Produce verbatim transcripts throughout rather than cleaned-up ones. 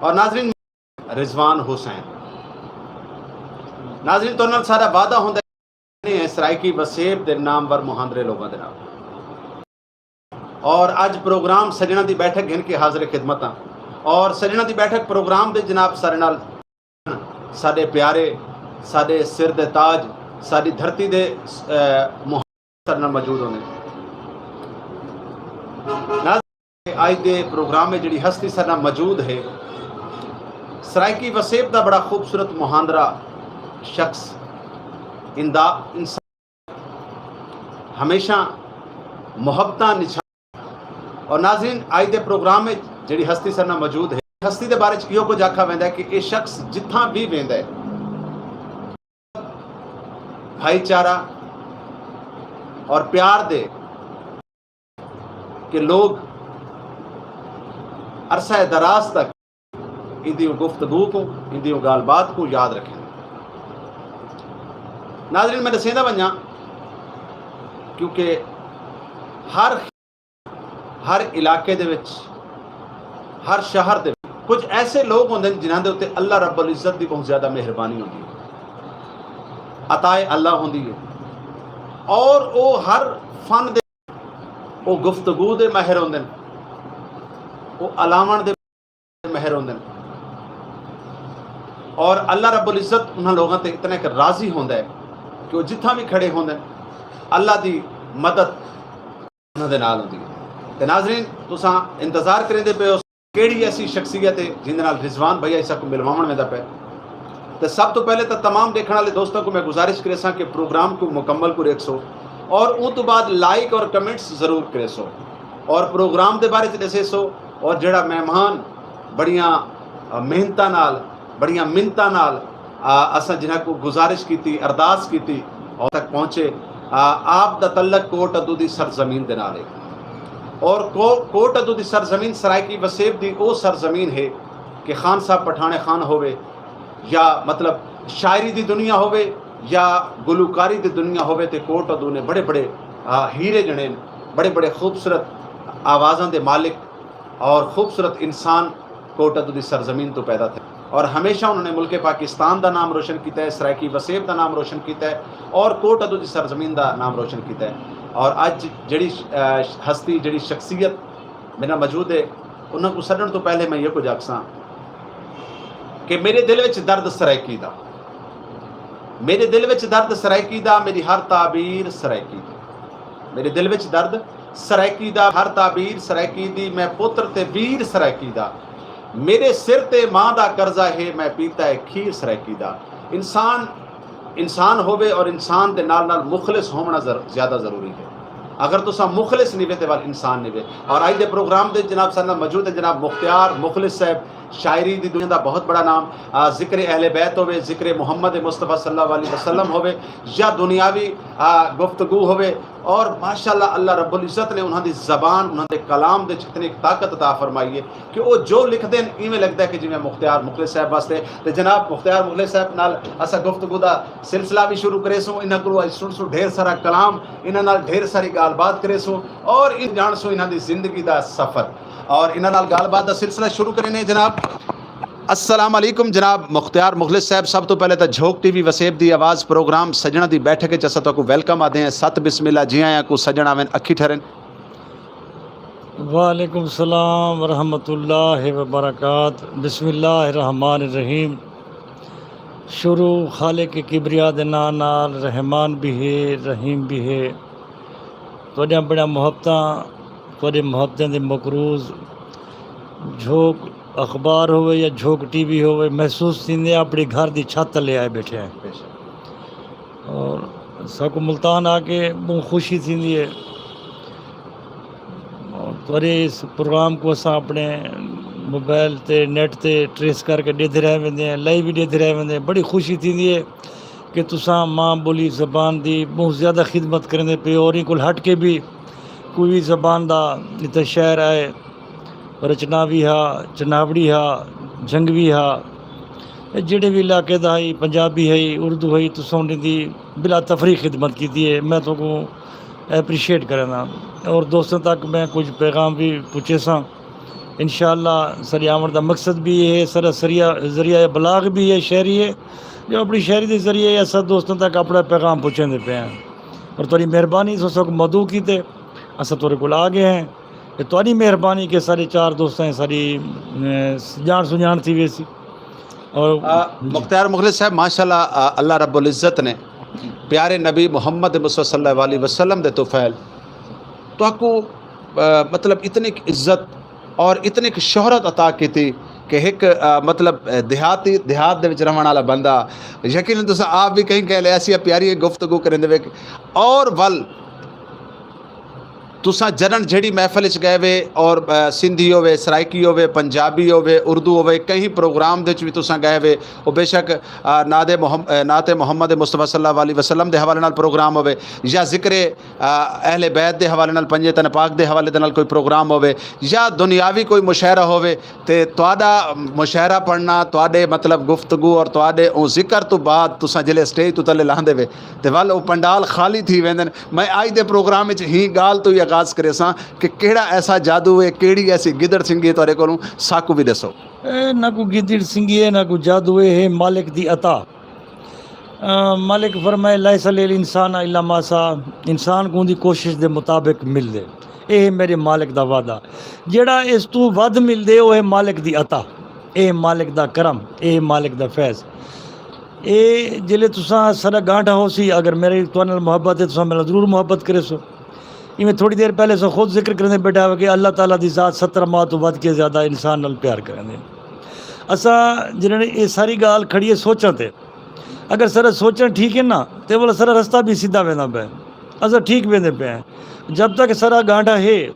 اور ناظرین، رضوان حسین۔ ناظرین، تہاݙے نال ساݙا وعدہ ہوندا ہے سرائیکی وسیب دے نامور مہاندرے لوگاں دے نال۔ اور اڄ پروگرام سڄݨاں دی بیٹھک گھن کے حاضر خدمت ہاں۔ اور سڄݨاں دی بیٹھک پروگرام دے جناب ساݙے نال، ساݙے پیارے، ساݙے سر دے تاج، ساݙی دھرتی دے، اے، مہاندرے ساݙے نال موجود ہوندے۔ ناظرین، اڄ دے پروگرام وچ جڑی ہستی ساݙے نال موجود ہے، سرائیکی وسیب دا بڑا خوبصورت مہاندرا شخص، اندا انسان، ہمیشہ محبتاں نچھا۔ اور ناظرین، اڄ دے پروگرام وچ جڑی ہستی ساݙے نال موجود ہے، ہستی دے بارے چ ایہو کجھ آکھا ویندا ہے کہ اے شخص جتھاں بھی ویندا ہے، بھائی چارہ اور پیار دے کہ لوگ عرصہ دراز تک ایندی گفتگو کو، ایندی گال بات کو یاد رکھیں۔ ناظرین، میں ݙسیندا ونڄاں، کیونکہ ہر، ہر علاقے دے وچ، ہر شہر دے وچ کجھ ایسے لوگ ہوندے ہن جنہاں دے اتے اللہ رب العزت دی بہت زیادہ مہربانی ہوندی ہے، عطائے اللہ ہوندی ہے، اور او ہر فن دے، او گفتگو دے ماہر ہوندے ہن، او الاوݨ دے ماہر ہوندے ہن۔ اور اللہ رب العزت انہاں لوگاں تے اتنا کہ راضی ہوندا ہے کہ وہ جتھاں بھی کھڑے ہوندے ہن، اللہ دی مدد انہاں دے نال ہوندی ہے۔ تے ناظرین، تساں انتظار کریندے پئے ہو کیڑھی ایسی شخصیت ہے جیندے نال رضوان بھائی ایسا کو ملواون ویندا پئے۔ تے سب تو پہلے تو تمام دیکھن والے دوستوں کو میں گزارش کریساں کہ پروگرام کو مکمل کو ݙیکھسو اور اوں تو بعد لائک اور کمنٹس ضرور کریسو اور پروگرام دے بارے چ ݙسیسو۔ اور جڑا مہمان بڑیاں، آ، محنتاں نال، بڑیاں منتاں نال، آ، اساں جنہاں کو گزارش کیتی، ارداس کیتی اور تک پہنچے، آ، آپ دا تعلق کوٹ ادو دی سرزمین دے نال ہے۔ اور کو-، کوٹ ادو دی سرزمین سرائیکی وسیب دی او سرزمین ہے کہ خان صاحب پٹھاݨے خان ہووے یا مطلب شاعری دی دنیا ہووے یا گلوکاری دی دنیا ہووے، تے کوٹ ادو نے بڑے بڑے، آ، ہیرے جنے، بڑے بڑے خوبصورت آوازاں دے مالک اور خوبصورت انسان کوٹ ادو دی سرزمین تو پیدا تھے اور ہمیشہ انہوں نے ملک پاکستان دا نام روشن کیتا ہے، سرائیکی وسیب دا نام روشن کیتا ہے اور کوٹ ادو دی سرزمین دا نام روشن کیتا ہے۔ اور اج جڑی، آ، ہستی، جڑی شخصیت میرے نال موجود ہے، انہاں کو سڈن تو پہلے میں یہ کچھ آکھساں کہ میرے دل وچ درد سرائیکی دا، میرے دل وچ درد سرائیکی دا، میری ہر تعبیر سرائیکی دی۔ میرے دل وچ درد سرائیکی دا، ہر تعبیر سرائیکی دی، میں پتر تے ویر سرائیکی دا۔ میرے سر تے ماں دا قرضہ ہے، میں پیتا ہے کھیر سرائیکی دا۔ انسان، انسان ہووے اور انسان دے نال نال مخلص ہووݨا زر-، زیادہ ضروری ہے۔ اگر تساں مخلص نہیں وے تے ول انسان نہیں وے۔ اور اج دے پروگرام دے جناب ساݙے نال موجود ہیں جناب مختیار مخلص صاحب، شاعری دی دنیا دا بہت بڑا نام، آ، ذکر اہل بیت ہووے، ذکر محمد مصطفیٰ صلی اللہ علیہ وسلم ہووے یا دنیاوی، آ، گفتگو ہووے، اور ماشاءاللہ اللہ رب العزت نے انہاں دی زبان، انہاں دے کلام دے وچ اتنی طاقت عطا فرمائی ہے کہ او جو لکھدے ہن ایویں لگدا ہے کہ جیویں مختیار مخلص صاحب واسطے۔ تے جناب مختیار مخلص صاحب نال اساں گفتگو دا سلسلہ بھی شروع کریسوں، انہاں کولوں اج سݨسوں ڈھیر سارا کلام، انہاں نال ڈھیر ساری گال بات کریسوں اور ان جانسوں انہاں دی زندگی دا سفر۔ اور انہاں نال گال بات دا سلسلہ شروع کرینے جناب۔ السلام علیکم جناب مختیار مخلص صاحب، سب تو پہلے تاں جھوک ٹی وی وسیب دی آواز پروگرام سڄݨاں دی بیٹھک وچ اساں تہاکوں ویلکم آہدے ہیں۔ ست بسم اللہ، جی آیاں کوں سڄݨ آون اکھی ٹھرن۔ وعلیکم السلام ورحمۃ اللہ وبرکاتہ۔ بسم اللہ الرحمن الرحیم۔ شروع خالق کبریا دے ناں نال، رحمان بھی ہے، رحیم بھی ہے۔ تہاݙیاں بڑیاں محبتاں، تہاݙے محبتیں دے مقروض جھوک اخبار ہووے یا جھوک ٹی وی ہووے، محسوس تھیندے اپݨے گھر دی چھت تلے آئے بیٹھے ہیں۔ اور ساکوں ملتان آ کے بہت خوشی تھیندی ہے۔ اور تہاݙے اس پروگرام کو اساں اپݨے موبائل تے، نیٹ تے ٹریس کر کے ݙیہدے رہ ویندے ہیں، لائیو وی ݙیہدے رہ ویندے ہیں۔ بڑی خوشی تھیندی ہے کہ تساں ماں ٻولی زبان دی بہت زیادہ خدمت کریندے پئے ہو اور ایں کول ہٹ کے بھی کوئی وی زبان دا اتھے شعر آئے، رچنا وی ہا، چناوڑی ہا، جھنگوی ہا، اے جیڑھے وی علاقے دا ہئی، پنجابی ہئی، اردو ہئی، تساں انہیں دی بلا تفریق خدمت کیتی ہے۔ میں تہاکوں اپریشیٹ کرینداں۔ اور دوستاں تک میں کچھ پیغام وی پہنچیساں۔ انشاءاللہ ساݙے آوݨ دا مقصد بھی یہ ہے، ساݙا ذریعہ، ذریعہ بلاغ بھی یہ شاعری ہے، جو اپݨی شاعری دے ذریعے اساں دوستاں تک اپݨا پیغام پہنچاندے پئے ہیں۔ اور تہاݙی مہربانی، تساں ساکوں مدعو کیتے، اساں تہاݙے کول آ ڳئے ہیں۔ اے تہاݙی مہربانی کہ ساݙے چار دوستاں ساݙی، اے، ڄاݨ سُڄاݨ تھی ویسی۔ اور آ، جی۔ مختیار مخلص صاحب، ماشاءاللہ، آ، اللہ رب العزت نے پیارے نبی محمد مصطفیٰ صلی اللہ علیہ وسلم دے طفیل تہاکوں، آ، مطلب، اتنی عزت اور اتنی شہرت عطا کیتی کہ ہک، آ، مطلب، آ، دیہاتی، دیہات دے وچ رہݨ والا بندہ، یقیناً تساں آپ بھی کہیں کہہ لیا سی، پیاری گفتگو کریں دے وچ۔ اور ول تساں جݙݨ جھیڑی محفل اچ ڳئے وے، اور، آ، سندھی ہووے، سرائیکی ہووے، پنجابی ہووے، اردو ہووے، کہیں پروگرام دے وچ بھی تساں ڳئے وے، او بے شک، آ، نعت محم-، آ، نعت محمد مصطفیٰ صلی اللہ علیہ وسلم دے حوالے نال پروگرام ہووے، یا ذکر، آ، اہل بیت دے حوالے نال، پنجے تن پاک دے حوالے دے نال کوئی پروگرام ہووے، یا دنیاوی کوئی مشاعرہ ہووے، تے تہاݙا مشاعرہ پڑھݨا، تہاݙے، مطلب، گفتگو اور تہاݙے اوں ذکر توں بعد تساں جلے اسٹیج توں تلے لہندے وے، تے ول او پنڈال خالی تھی ویندن۔ میں اڄ دے پروگرام وچ ہی ڳالھ توں ہی آغاز کریساں کہ کیڑھا ایسا جادو ہے، کیڑھی ایسی گدڑ سنگھی ہے تہاݙے کولوں، ساکوں بھی ݙسو۔ اے نہ کوئی گدڑ سنگھی ہے، نہ کوئی جادو ہے، ہے مالک دی عطا۔ آ، مالک فرمائے، "لیس للانسان الا ما سعی"، انسان کوں اوندی کوشش دے مطابق ملدے۔ اے ہے میݙے مالک دا وعدہ۔ جیڑھا اس توں ودھ ملدے، او ہے مالک دی عطا۔ اے ہے مالک دا کرم، اے ہے مالک دا فیض۔ اے جلے تساں ساݙا ڳانڈھا ہوسی، اگر میݙی تہاݙے نال محبت ہے، تساں میݙے نال ضرور محبت کریسو۔ ایویں تھوڑی دیر پہلے اساں خود ذکر کریندے ٻیٹھا ہوا کہ اللہ تعالیٰ دی ذات ستر ماہ توں ودھ کے زیادہ انسان نال پیار کریندے۔ اساں جنہاں نے اے ساری ڳالھ کھڑی ہے سوچاں تے، اگر ساݙا سوچݨ ٹھیک ہے نا، تے ول ساݙا رستہ بھی سدھا ویندا پئے۔ اساں ٹھیک ویندے پئے ہیں۔ جب تک ساݙا ڳانڈھا ہے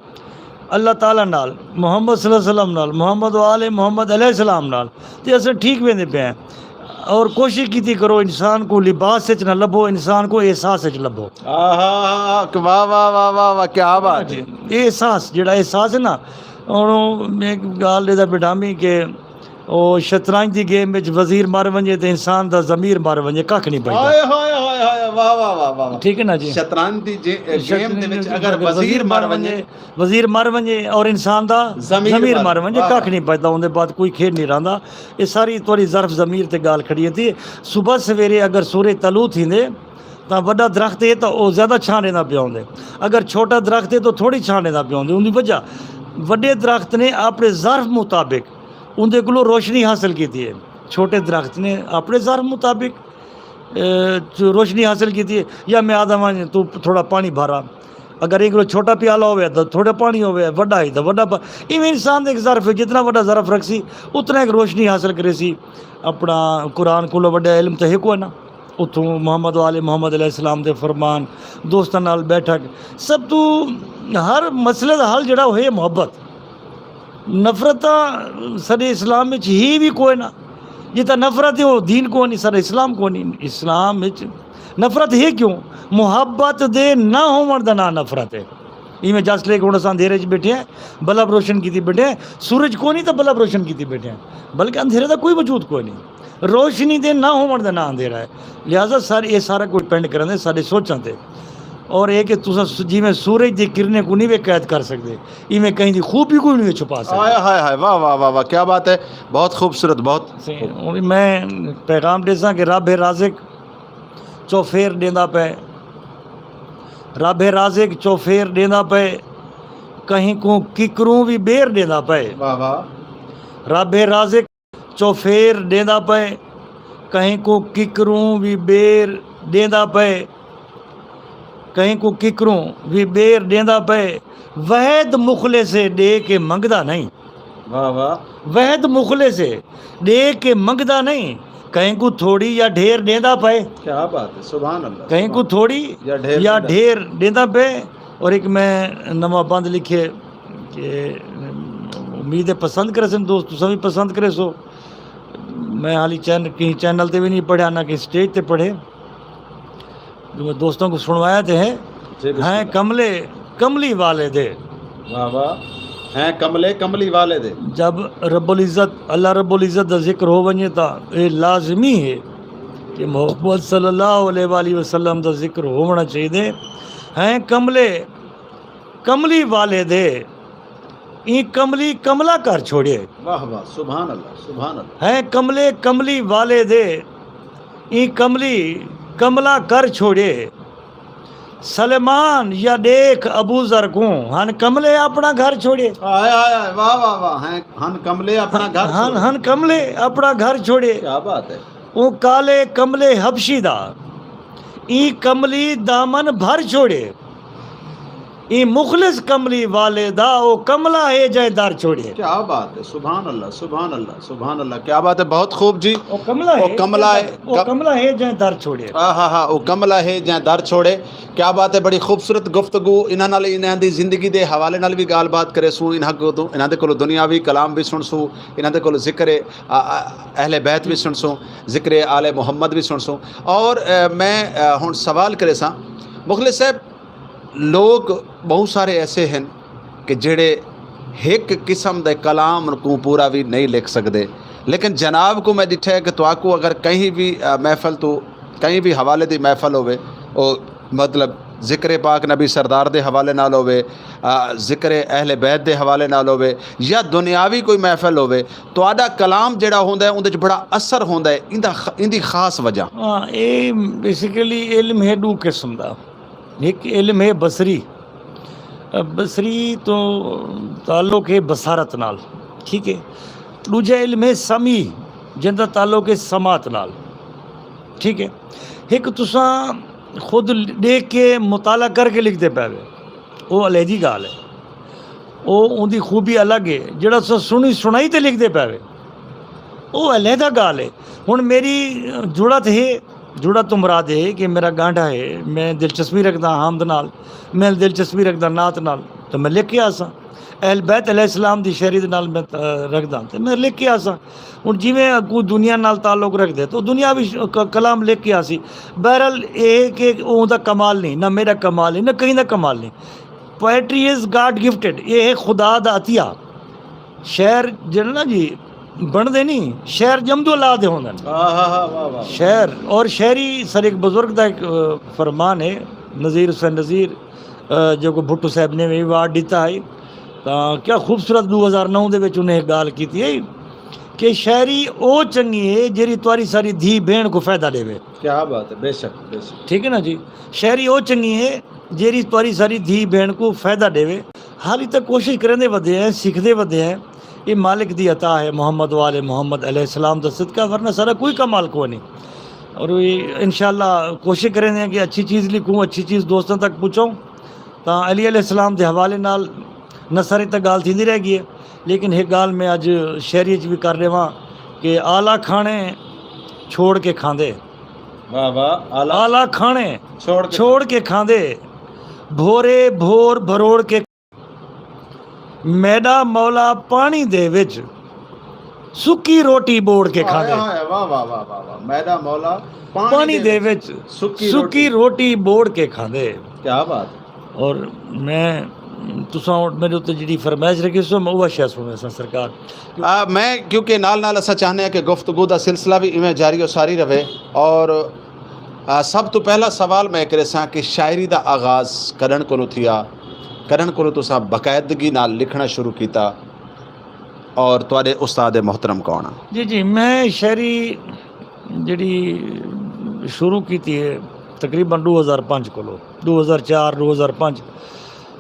اللہ تعالیٰ نال، محمد صلی اللہ علیہ وسلم نال، محمد و آل محمد علیہ السلام نال، تے اساں ٹھیک ویندے پئے ہیں۔ اور کوشش کیتی کرو، انسان کوں لباس وچ نہ لبھو، انسان کوں احساس وچ لبھو۔ آہا، واہ، واہ، واہ، واہ، واہ، کیا بات ہے۔ اے احساس، جیڑھا احساس ہے نا، ہݨ میں ہک ڳالھ ݙیہدا ٻیٹھامی کہ او شطرنج دی گیم وچ وزیر مر ونڄے تے انسان دا ضمیر مر ونڄے، ککھ نہیں بچدا۔ ہائے، ہائے، ہائے، ہائے، واہ، واہ، واہ، واہ، واہ۔ ٹھیک ہے نا جی؟ شطرنج دی جے-، گیم دے وچ اگر وزیر مر ونڄے، وزیر مر ونڄے اور انسان دا ضمیر ضمیر مر مر ونڄے، واہ، ککھ واہ۔ نہیں بچدا، اوندے بعد کوئی کھیݙ نہیں رہندا۔ اے ساری تہاݙی ظرف ضمیر تے ڳالھ کھڑی ہے۔ تے صبح سویرے اگر سورج طلوع تھیندے، تاں وݙا درخت ہے تاں او زیادہ چھاں ݙیندا پیا ہوندے۔ اگر چھوٹا درخت ہے تاں تھوڑی چھاں ݙیندا پیا ہوندے۔ اوندی وجہ، وݙے درخت نے اپݨے ظرف مطابق اوندے کولوں روشنی حاصل کیتی ہے۔ چھوٹے درخت نے اپݨے ظرف مطابق، اے، روشنی حاصل کیتی ہے۔ یا میں آہدا ونڄ، توں تھوڑا پاݨی بھرا۔ اگر ایک کولوں چھوٹا پیالہ ہووے تاں تھوڑا پاݨی ہووے، وݙا ہے تاں وݙا پا-، ایویں انسان دے ہک ظرف ہے، جتنا وݙا ظرف رکھسی، اتنا ہک روشنی حاصل کریسی۔ اپݨا قرآن کولوں وݙا علم تاں ہے کوئی نہ۔ اتھوں محمد و آل محمد علیہ السلام دے فرمان، دوستاں نال بیٹھک، سب توں ہر مسئلے دا حل جیڑھا او ہے محبت۔ نفرت تاں ساݙے اسلام وچ ہے وی کوئی نہ۔ جتھاں نفرت ہے، او دین کوئی نہیں، ساݙا اسلام کوئی نہیں۔ اسلام وچ نفرت ہے کیوں؟ محبت دے نہ ہووݨ دا ناں نفرت ہے۔ ایویں جس لے کہ ہݨ اساں اندھیرے وچ ٻیٹھے ہیں، بلب روشن کیتی ٻیٹھے ہیں، سورج کوئی نہیں تاں بلب روشن کیتی ٻیٹھے ہیں، بلکہ اندھیرے دا کوئی وجود کوئی نہیں۔ روشنی دے نہ ہووݨ دا ناں اندھیرا ہے۔ لہذا سارے، اے سارا کجھ ڈپینڈ کریندے ساݙے سوچاں تے۔ اور اے کہ تساں س-، جیویں سورج دی کرنیں کوں نہیں وے قید کر سڳدے، ایویں کہیں دی خوبی کوں نہیں وے چھپا سڳدے۔ ہائے، ہائے، ہائے، واہ، واہ، واہ، واہ، کیا بات ہے، بہت خوبصورت، بہت۔ صحیح۔ ہݨ میں پیغام ݙیساں کہ رب ہے رازق، چوفیر ݙیندا پئے، رب ہے رازق، چوفیر ݙیندا پئے، کہیں کوں ککروں وی ٻیر ݙیندا پئے۔ واہ، واہ۔ رب ہے رازق، چوفیر ݙیندا پئے، کہیں کوں ککروں وی ٻیر ݙیندا پئے، کہیں کوں ککروں وی ٻیر ݙیندا پئے۔ وحید مخلص ہے، ݙے کے منگدا نہیں۔ واہ، واہ۔ وحید مخلص ہے، ݙے کے منگدا نہیں، کہیں کوں تھوڑی یا ڈھیر ݙیندا پئے۔ کیا بات ہے، سبحان اللہ، کہیں کوں سبحان۔ تھوڑی یا ڈھیر یا ݙیندا۔ ڈھیر ݙیندا پئے۔ اور ہک میں نواں بند لکھے کہ امید ہے پسند کریسن دوست، تساں وی پسند کریسو۔ میں حالی چین-، کہیں چینل تے وی نہیں پڑھیا، نہ کہیں سٹیج تے پڑھے۔ جو میں دوستاں کوں سݨوایا تے ہے، جی، بسم ہیں اللہ۔ کملے، کملی والے دے۔ واہ واہ۔ ہیں کملے، کملی والے دے۔ جب رب العزت، اللہ رب العزت دا ذکر ہو ونڄے تاں اے لازمی ہے کہ محمد صلی اللہ علیہ وآلہ وسلم دا ذکر ہووݨا چاہیدے۔ ہیں کملے، کملی والے دے۔ ایں کملی کملا کر چھوڑے۔ واہ واہ، سبحان اللہ، سبحان اللہ۔ ہیں کملے کملی والے دے، ایں کملی کملا کر چھوڑے۔ سلیمان یا ݙیکھ ابو ذر کوں، ہن کملے اپݨا گھر چھوڑے۔ ہائے ہائے ہائے، واہ واہ واہ، ہیں ہن کملے اپݨا گھر ہن چھوڑے۔ ہن کملے اپݨا گھر چھوڑے۔ کیا بات ہے۔ اوں کالے کملے حبشی دا، ایں کملی دامن بھر چھوڑے۔ ایں مخلص کملی والے دا، او کملا ہے جئیں در چھوڑے۔ کیا بات ہے، سبحان اللہ، سبحان اللہ، سبحان اللہ، کیا بات ہے، بہت خوب جی۔ او کملا او ہے کملا جئیں ہے، در، او کم- کملا ہے جئیں در چھوڑے۔ ہا ہا ہا، او کملا ہے جئیں در چھوڑے۔ کیا بات ہے، بڑی خوبصورت گفتگو۔ انہاں نال، انہاں دی زندگی دے حوالے نال وی ڳالھ بات کریسوں، انہاں کوں، انہاں دے کولوں دنیاوی کلام وی سݨسوں، انہاں دے کولوں ذکر، آ، آ، اہل بیت وی سݨسوں، ذکر آل محمد وی سݨسوں۔ اور، آ، میں، آ، ہݨ سوال کریساں، مخلص صاحب، لوگ بہت سارے ایسے ہیں کہ جڑے ایک قسم دے کلام کو پورا بھی نہیں لکھ سکتے، لیکن جناب کو میں ڈٹھا ہے کہ تواکو اگر کہیں بھی، آ، محفل تو، کہیں بھی حوالے دی محفل ہوے، او مطلب ذکر پاک نبی سردار دے حوالے نال ہوے، آ، ذکر اہل بیت دے حوالے نال ہوے، یا دنیاوی کوئی محفل ہوے، تہاڈا کلام جڑا ہوندا ہے، اوندے وچ بڑا اثر ہوندا ہے۔ ایندا خ-، ایندی خاص وجہ؟ ہاں، اے بیسیکلی علم ہے ݙو قسم دا۔ ہک علم ہے بصری، بصری تو تعلق ہے بصارت نال، ٹھیک ہے۔ ݙوجھا علم ہے سمعی، جیندا تعلق ہے سماعت نال، ٹھیک ہے۔ ہک تساں خود ݙیکھ کے مطالعہ کر کے لکھدے پئے وے، او علیحدی ڳالھ ہے۔ او اوندی خوبی الگ ہے۔ جیڑھا تساں سݨی سݨائی تے لکھدے پئے وے، او علیحدہ ڳالھ ہے۔ ہݨ میری جرات ہے، جرات توں مراد ہے کہ میرا ڳانڈھا ہے، میں دلچسپی رکھدا حمد نال، میں دلچسپی رکھدا نعت نال، تو میں لکھ کے آساں۔ اہل بیت علیہ السلام دی شاعری دے نال میں، آ، رکھدا، تے میں لکھ کے آساں۔ ہݨ جیویں کوئی دنیا نال تعلق رکھدے، تو دنیا وی ش-، ک-، کلام لکھ کے آسی۔ بہرحال، اے ہے کہ اوندا کمال نہیں، نہ میرا کمال ہے، نہ کہیں دا کمال نہیں۔ Poetry is God gifted، اے ہے خدا دا عطیہ۔ شعر جیڑھے نا جی بݨدے نہیں، شعر ڄمدو اللہ دے ہوندن۔ آہا، واہ، واہ۔ شعر اور شاعری سر ایک بزرگ دا ایک، آ، فرمان ہے، نذیر حسین نذیر، آ، جو کو بھٹو صاحب نے ایوارڈ ݙتا ہے، تاں کیا خوبصورت ݙو ہزار نو دے وچ انہیں ایک ڳالھ کیتی ہے کہ شاعری او چنڳی ہے جیڑھی تہاݙی ساری دھی بھیݨ کو فائدہ ݙیوے۔ کیا بات ہے، بے شک، بے شک۔ ٹھیک ہے نا جی، شاعری او چنڳی ہے جیڑھی تہاݙی ساری دھی بھیݨ کو فائدہ ݙیوے۔ حالی تک کوشش کریندے ودے ہیں، سکھدے ودے ہیں۔ اے مالک دی عطا ہے، محمد و آل محمد علیہ السلام دا صدقہ، ورنہ سارا کوئی کمال کوئی نہیں۔ اور وی انشاءاللہ کوشش کریندے ہیں کہ اچھی چیز لکھوں، اچھی چیز دوستاں تک پہنچاؤں۔ تاں علی علیہ السلام دے حوالے نال نہ سارے تک ڳالھ تھیندی رہ ڳئی ہے، لیکن ہک ڳالھ میں اڄ شاعری اچ وی کر ݙیواں کہ آلا کھانے چھوڑ کے کھاندے۔ واہ واہ، آلا آلا کھانے چھوڑ کے چھوڑ کے کھاندے، بھورے بھور بھروڑ کے میݙا مولا پاݨی دے وچ سکی روٹی ٻوڑ کے کھاندے۔ ہائے ہائے، واہ واہ واہ واہ واہ۔ میݙا مولا پاݨی دے وچ سکی سکی روٹی۔ روٹی ٻوڑ کے کھاندے۔ کیا بات ہے۔ اور میں، تساں میݙے اُتے جیڑھی فرمائش رکھی سو، میں اوہا شے سݨیساں سرکار۔ آ، میں کیونکہ نال نال اساں چاہنے ہیں کہ گفتگو دا سلسلہ بھی ایویں جاری و ساری رہے۔ اور، آ، سب تو پہلا سوال میں کریساں کہ شاعری دا آغاز کݙݨ کولوں تھیا؟ کݙݨ کولوں تساں باقاعدگی نال لکھݨا شروع کیتا؟ اور تہاݙے استاد محترم کون ہن؟ جی، جی، میں شاعری جیڑھی شروع کیتی ہے تقریباً ݙو ہزار پنج کولو، ݙو ہزار چار، ݙو ہزار پنج۔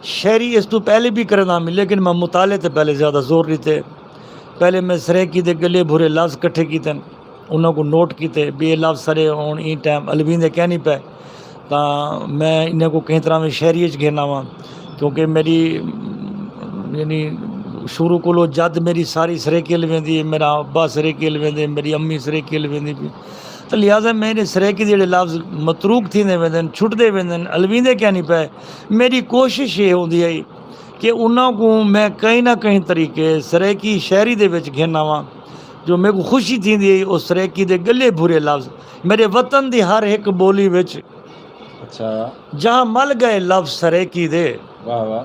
شاعری اس توں پہلے بھی کریندا ہم، لیکن میں مطالعے تے پہلے زیادہ زور ݙتے۔ پہلے میں سرائیکی دے ڳلے بھرے لفظ کٹھے کیتے، انہاں کوں نوٹ کیتے، بھی اے لفظ سارے ہݨ ایں ٹائم الویندے کینی پئے۔ تاں میں انہاں کوں کہیں طرح میں شاعری اچ گھن آواں، کیونکہ میݙی، یعنی، شروع کولو جد میݙی ساری سرائیکی الویندی ہے، میرا ابا سرائیکی الویندے، میݙی امی سرائیکی الویندی پئی۔ تاں لہٰذا میݙے سرائیکی دے جیڑھے لفظ متروک تھیندے ویندن، چھٹدے ویندن، الویندے کینی پئے۔ میݙی کوشش اے ہوندی ہئی کہ انہاں کوں میں کہیں نہ کہیں طریقے سرائیکی شاعری دے وچ گھن آواں۔ جو میکوں خوشی تھیندی ہئی، او سرائیکی دے ڳلے بھرے لفظ میݙے وطن دی ہر ہک ٻولی وچ اچھا۔ جہاں مل ڳئے لفظ سرائیکی دے۔ واہ واہ۔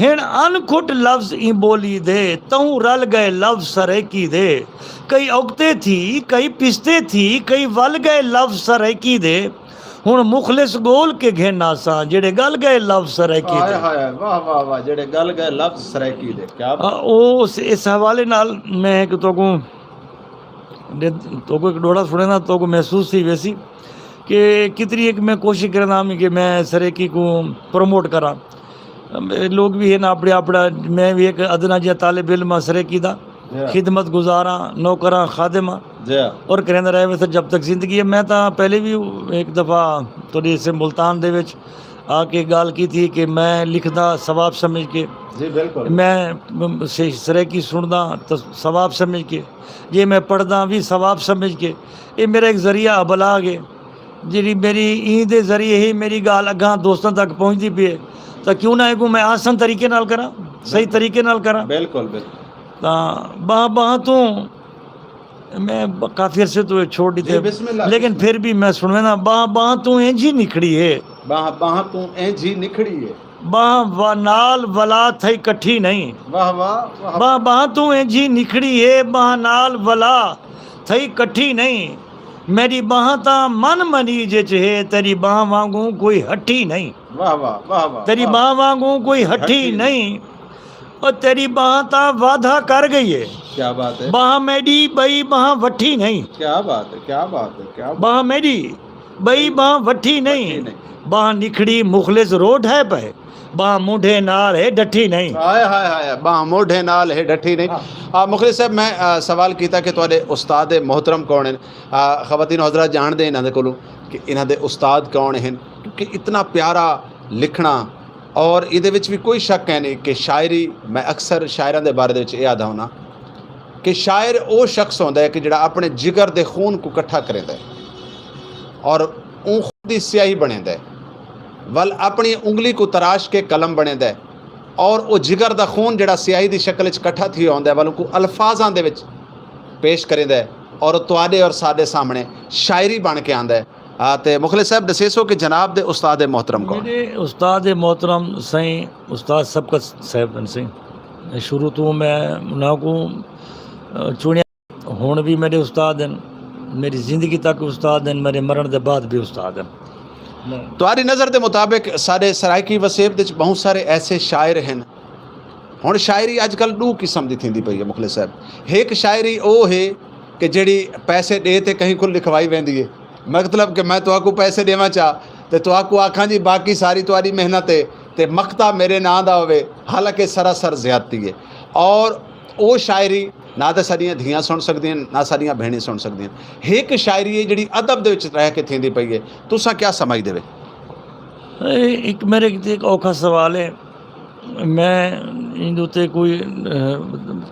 ہݨ اݨ کھٹ لفظ ایں ٻولی دے، تہوں رل ڳئے لفظ سرائیکی دے۔ کئی اڳتے تھی، کئی پچھتے تھی، کئی ول ڳئے لفظ سرائیکی دے۔ ہݨ مخلص ڳول کے گھن آساں، جیڑھے ڳل ڳئے لفظ سرائیکی دے۔ ہائے ہائے، واہ واہ واہ، جیڑھے ڳل ڳئے لفظ سرائیکی دے، کیا بات۔ آ، او اس، اس حوالے نال میں ہک تہاکوں، تہاکوں ہک ݙوہڑا سݨیندا، تہاکوں محسوس تھی ویسی کہ کتنی ہک میں کوشش کریندا ہم کہ میں سرائیکی کوں پروموٹ کراں۔ لوگ وی ہن اپݨے اپݨا، میں وی ہک ادنا جیہا طالب علم ہاں سرائیکی دا، جی۔ خدمت گزار ہاں، نوکر ہاں، خادم ہاں۔ جی۔ اور کریندا رہ ویساں جب تک زندگی ہے۔ میں تاں پہلے وی ہک دفعہ تہاݙے اسے ملتان دے وچ آ کے ڳالھ کیتی کہ میں لکھدا ثواب سمجھ کے، جی بالکل۔ میں س-، سرائیکی سݨدا تاں ثواب سمجھ کے، جے میں پڑھدا وی ثواب سمجھ کے۔ اے میرا ہک ذریعہ ابلاغ ہے، جیڑھی میری ایں دے ذریعے ہی میری ڳالھ اڳاں دوستاں تک پہنچدی پئی ہے، تاں کیوں نہ ایکوں میں آسان طریقے نال کراں، صحیح طریقے نال کراں۔ بالکل بالکل۔ تاں ٻاہاں ٻاہاں توں میں ب-، کافی عرصے توں چھوڑ ݙتے، جی، بسم اللہ، لیکن بسم اللہ۔ پھر بھی میں سݨویندا، ٻاہاں ٻاہاں توں اینجھی نکھڑی ہے۔ ٻاہاں ٻاہاں توں اینجھی نکھڑی ہے۔ ٻاہاں و-، نال ولا تھئی کٹھی نئیں۔ واہ واہ واہ۔ ٻاہاں ٻاہاں توں اینجھی نکھڑی ہے، ٻاہاں نال ولا تھئی کٹھی نئیں۔ میݙی ٻاہاں تاں من منیج اچ ہے، تیݙی ٻاہاں وانگوں کوئی ہٹھی نئیں۔ واہ واہ واہ واہ۔ تیݙی ٻاہاں وانگوں کوئی ہٹھی نئیں۔ او تیݙی ٻاہاں تاں وعدہ کر ڳئی ہے۔ کیا بات ہے۔ ٻاہاں میݙی ٻئی ٻاہاں وٹھی نئیں۔ کیا بات ہے، کیا بات ہے، کیا بات ہے۔ ٻاہاں میݙی ٻئی ٻاہاں وٹھی نئیں۔ وٹھی نئیں۔ ٻاہاں نکھڑی مخلص روڈ ہے پئے۔ ٻاہاں مونڈھے نال ہے ڈٹھی نئیں۔ ہائے ہائے ہائے، ٻاہاں مونڈھے نال ہے ڈٹھی نئیں۔ ہاں۔ آ، مخلص صاحب، میں، آ، سوال کیتا کہ تہاݙے استاد محترم کون ہن؟ آ، خواتین و حضرات ڄاݨدے انہاں دے کولوں کہ انہاں دے استاد کون ہن، کیونکہ اتنا پیارا لکھݨا، اور ایندے وچ وی کوئی شک کائنی کہ شاعری، میں اکثر شاعراں دے بارے دے وچ اے آہدا ہوناں کہ شاعر او شخص ہوندا ہے کہ جیڑھا اپݨے جگر دے خون کوں کٹھا کریندا ہے اور اوں خون دی سیاہی بݨیندا ہے، ول اپݨی انگلی کوں تراش کے قلم بݨیندا ہے اور او جگر دا خون جیڑھا سیاہی دی شکل وچ کٹھا تھیا ہوندا ہے، ول اونکوں الفاظاں دے وچ پیش کریندا ہے اور او تہاݙے اور ساݙے سامݨے شاعری بݨ کے آندا ہے۔ آ، تے مخلص صاحب ݙسیسو کہ جناب دے استاد محترم کون؟ میݙے استاد محترم سائیں استاد سبقت صاحب ہن سائیں۔ شروع توں میں انہاں کوں، آ، چُݨیا، ہݨ وی میݙے استاد ہن، میݙی زندگی تک استاد ہن، میݙے مرݨ دے بعد وی استاد ہن۔ تہاݙی نظر دے مطابق ساݙے سرائیکی وسیب دے وچ ٻہوں سارے ایسے شاعر ہن۔ ہݨ شاعری اڄ کل ݙو قسم دی تھیندی پئی ہے مخلص صاحب۔ ہک شاعری او ہے کہ جیڑھی پیسے ݙے تے کہیں کوں لکھوائی ویندی ہے، مطلب کہ میں تہاکوں پیسے ݙیواں چا تے تہاکوں آکھاں جی باقی ساری تہاݙی محنت ہے تے مقطع میݙے ناں دا ہووے، حالانکہ سراسر زیادتی ہے۔ اور او شاعری نہ تے ساݙیاں دھیاں سݨ سڳدیاں ہن، نہ ساݙیاں بھیݨیں سݨ سڳدیاں ہن۔ ہک شاعری ہے جیڑھی ادب دے وچ رہ کے تھیندی پئی ہے، تساں کیا سمجھدے وے؟ اے ہک میݙے کیتے ہک اوکھا سوال ہے۔ میں ایندے اتے کوئی، اہ،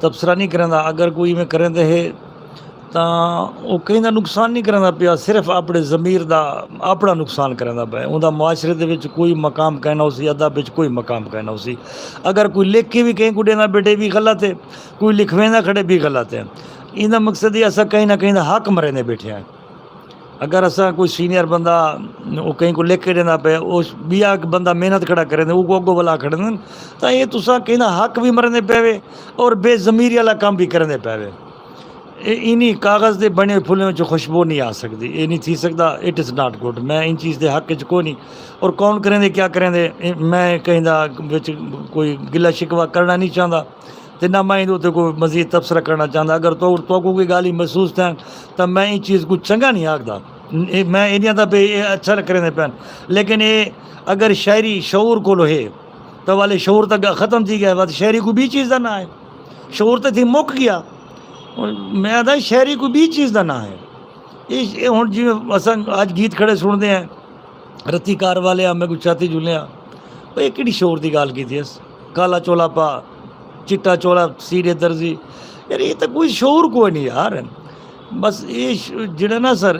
تبصرہ نہیں کریندا۔ اگر کوئی میں کریندے ہے تاں او کہیں دا نقصان نہیں کریندا پیا، صرف اپݨے ضمیر دا اپݨا نقصان کریندا پیا۔ اوندا معاشرے دے وچ کوئی مقام کائنا ہوسی، ادب وچ کوئی مقام کائنا ہوسی۔ اگر کوئی لکھ کے وی کہیں کوں ݙیندا ٻیٹھے وی غلط ہے، کوئی لکھویندا کھڑے وی غلط ہے۔ ایندا مقصد ہے اساں کہیں نہ کہیں دا حق مریندے ٻیٹھے ہیں۔ اگر اساں کوئی سینئر بندہ او کہیں کوں لکھ کے ݙیندا پئے، او ٻیا بندہ محنت کھڑا کریندے، اوکوں اڳوں ولا کھڑیندن، تاں اے تساں کہیں دا حق وی مریندے پئے وے اور بے ضمیری والا کم وی کریندے پئے وے۔ اے اینی کاغذ دے بݨے پھلیں وچ خوشبو نہیں آ سڳدی، اے نہیں تھی سڳدا، it is not good۔ میں ایں چیز دے حق وچ کوئی نہیں۔ اور کون کریندے کیا کریندے، اے میں کہیں دا وچ کوئی گلہ شکوہ کرݨا نہیں چاہندا۔ تے نہ میں ایندے اتے کوئی مزید تبصرہ کرݨا چاہندا۔ اگر تو، تہاکوں کوئی ڳالھیں محسوس تھین تاں میں ایں چیز کوں چنڳا نہیں آکھدا۔ اے میں اے نہیں آہدا بھئی اے اچھا نہ کریندے پئن، لیکن اے اگر شاعری شعور کولو ہے تاں والے شعور تاں ختم تھی ڳیا، وت شاعری کوئی ٻئی چیز دا ناں ہے، شعور تاں تھی مک ڳیا۔ میں آہدا شاعری کوئی ٻئی چیز دا ناں ہے۔ اے، اے ہݨ جیویں اساں اڄ گیت کھڑے سݨدے ہیں، رتی کار والے آ، میکوں چھاتی جھلے آ۔ او اے کیڑھی شعور دی ڳالھ کیتی ہس؟ کالا چولا پا، چٹا چولا سی ݙے درزی۔ یار، اے تاں کوئی شعور کوئی نہیں یار۔ بس اے ش-، جیڑھا نا سر،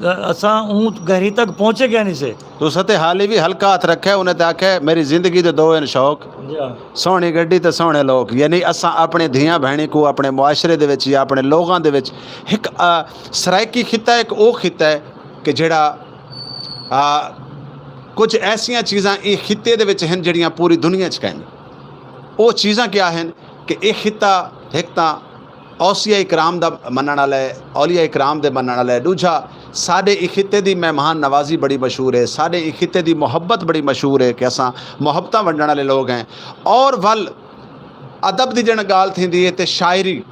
اساں اوں گہری تک پہنچے کیا نہیں سے۔ تساں تے حالی وی ہلکا ہتھ رکھے، انہیں تے آکھے، میری زندگی دے دو ہن شوق، جی ہاں۔ سوہݨی گڈی تے سوہݨے لوک۔ یعنی اساں اپݨے دھیاں بھیݨیں کوں اپݨے معاشرے دے وچ یا اپݨے لوگاں دے وچ ہک، آ، سرائیکی خطہ ہک او خطہ ہے کہ جیڑھا، آ، کجھ ایسیاں چیزاں ایں خطے دے وچ ہن جیڑھیاں پوری دنیا اچ کائنی۔ او چیزاں کیا ہن کہ اے خطہ ہک تاں اوصیہ اکرام دا منݨ والا ہے، اولیاء اکرام دے منݨ والا ہے۔ ݙوجھا، ساݙے ایں خطے دی مہمان نوازی بڑی مشہور ہے، ساݙے ایں خطے دی محبت بڑی مشہور ہے کہ اساں محبتاں ونڈݨ والے لوگ ہیں۔ اور ول ادب دی جݨ ڳالھ تھیندی ہے تے شاعری،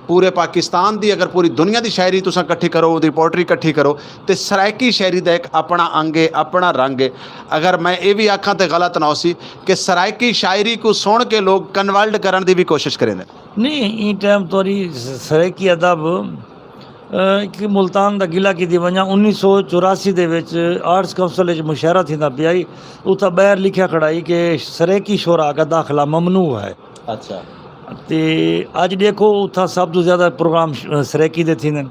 پورے پاکستان دی، اگر پوری دنیا دی شاعری تساں کٹھی کرو، اوندی پوئٹری کٹھی کرو، تے سرائیکی شاعری دا ہک اپݨا انگ ہے، اپݨا رنگ ہے۔ اگر میں اے وی آکھاں تے غلط نہ ہوسی کہ سرائیکی شاعری کوں سݨ کے لوگ کنورٹ کرݨ دی وی کوشش کریندے۔ نہیں، ایں ٹائم تہاݙی سرائیکی ادب، اے، ہک ملتان دا گلہ کیتی ونڄاں۔ انیس سو چوراسی دے وچ آرٹس کونسل وچ مشاعرہ تھیندا پیا ہئی، اتھاں ٻاہر لکھیا کھڑا ہئی کہ سرائیکی شعراء کا داخلہ ممنوع ہے۔ اچھا۔ تے اڄ ݙیکھو، اتھاں سب توں زیادہ پروگرام ش-، سرائیکی دے تھیندن۔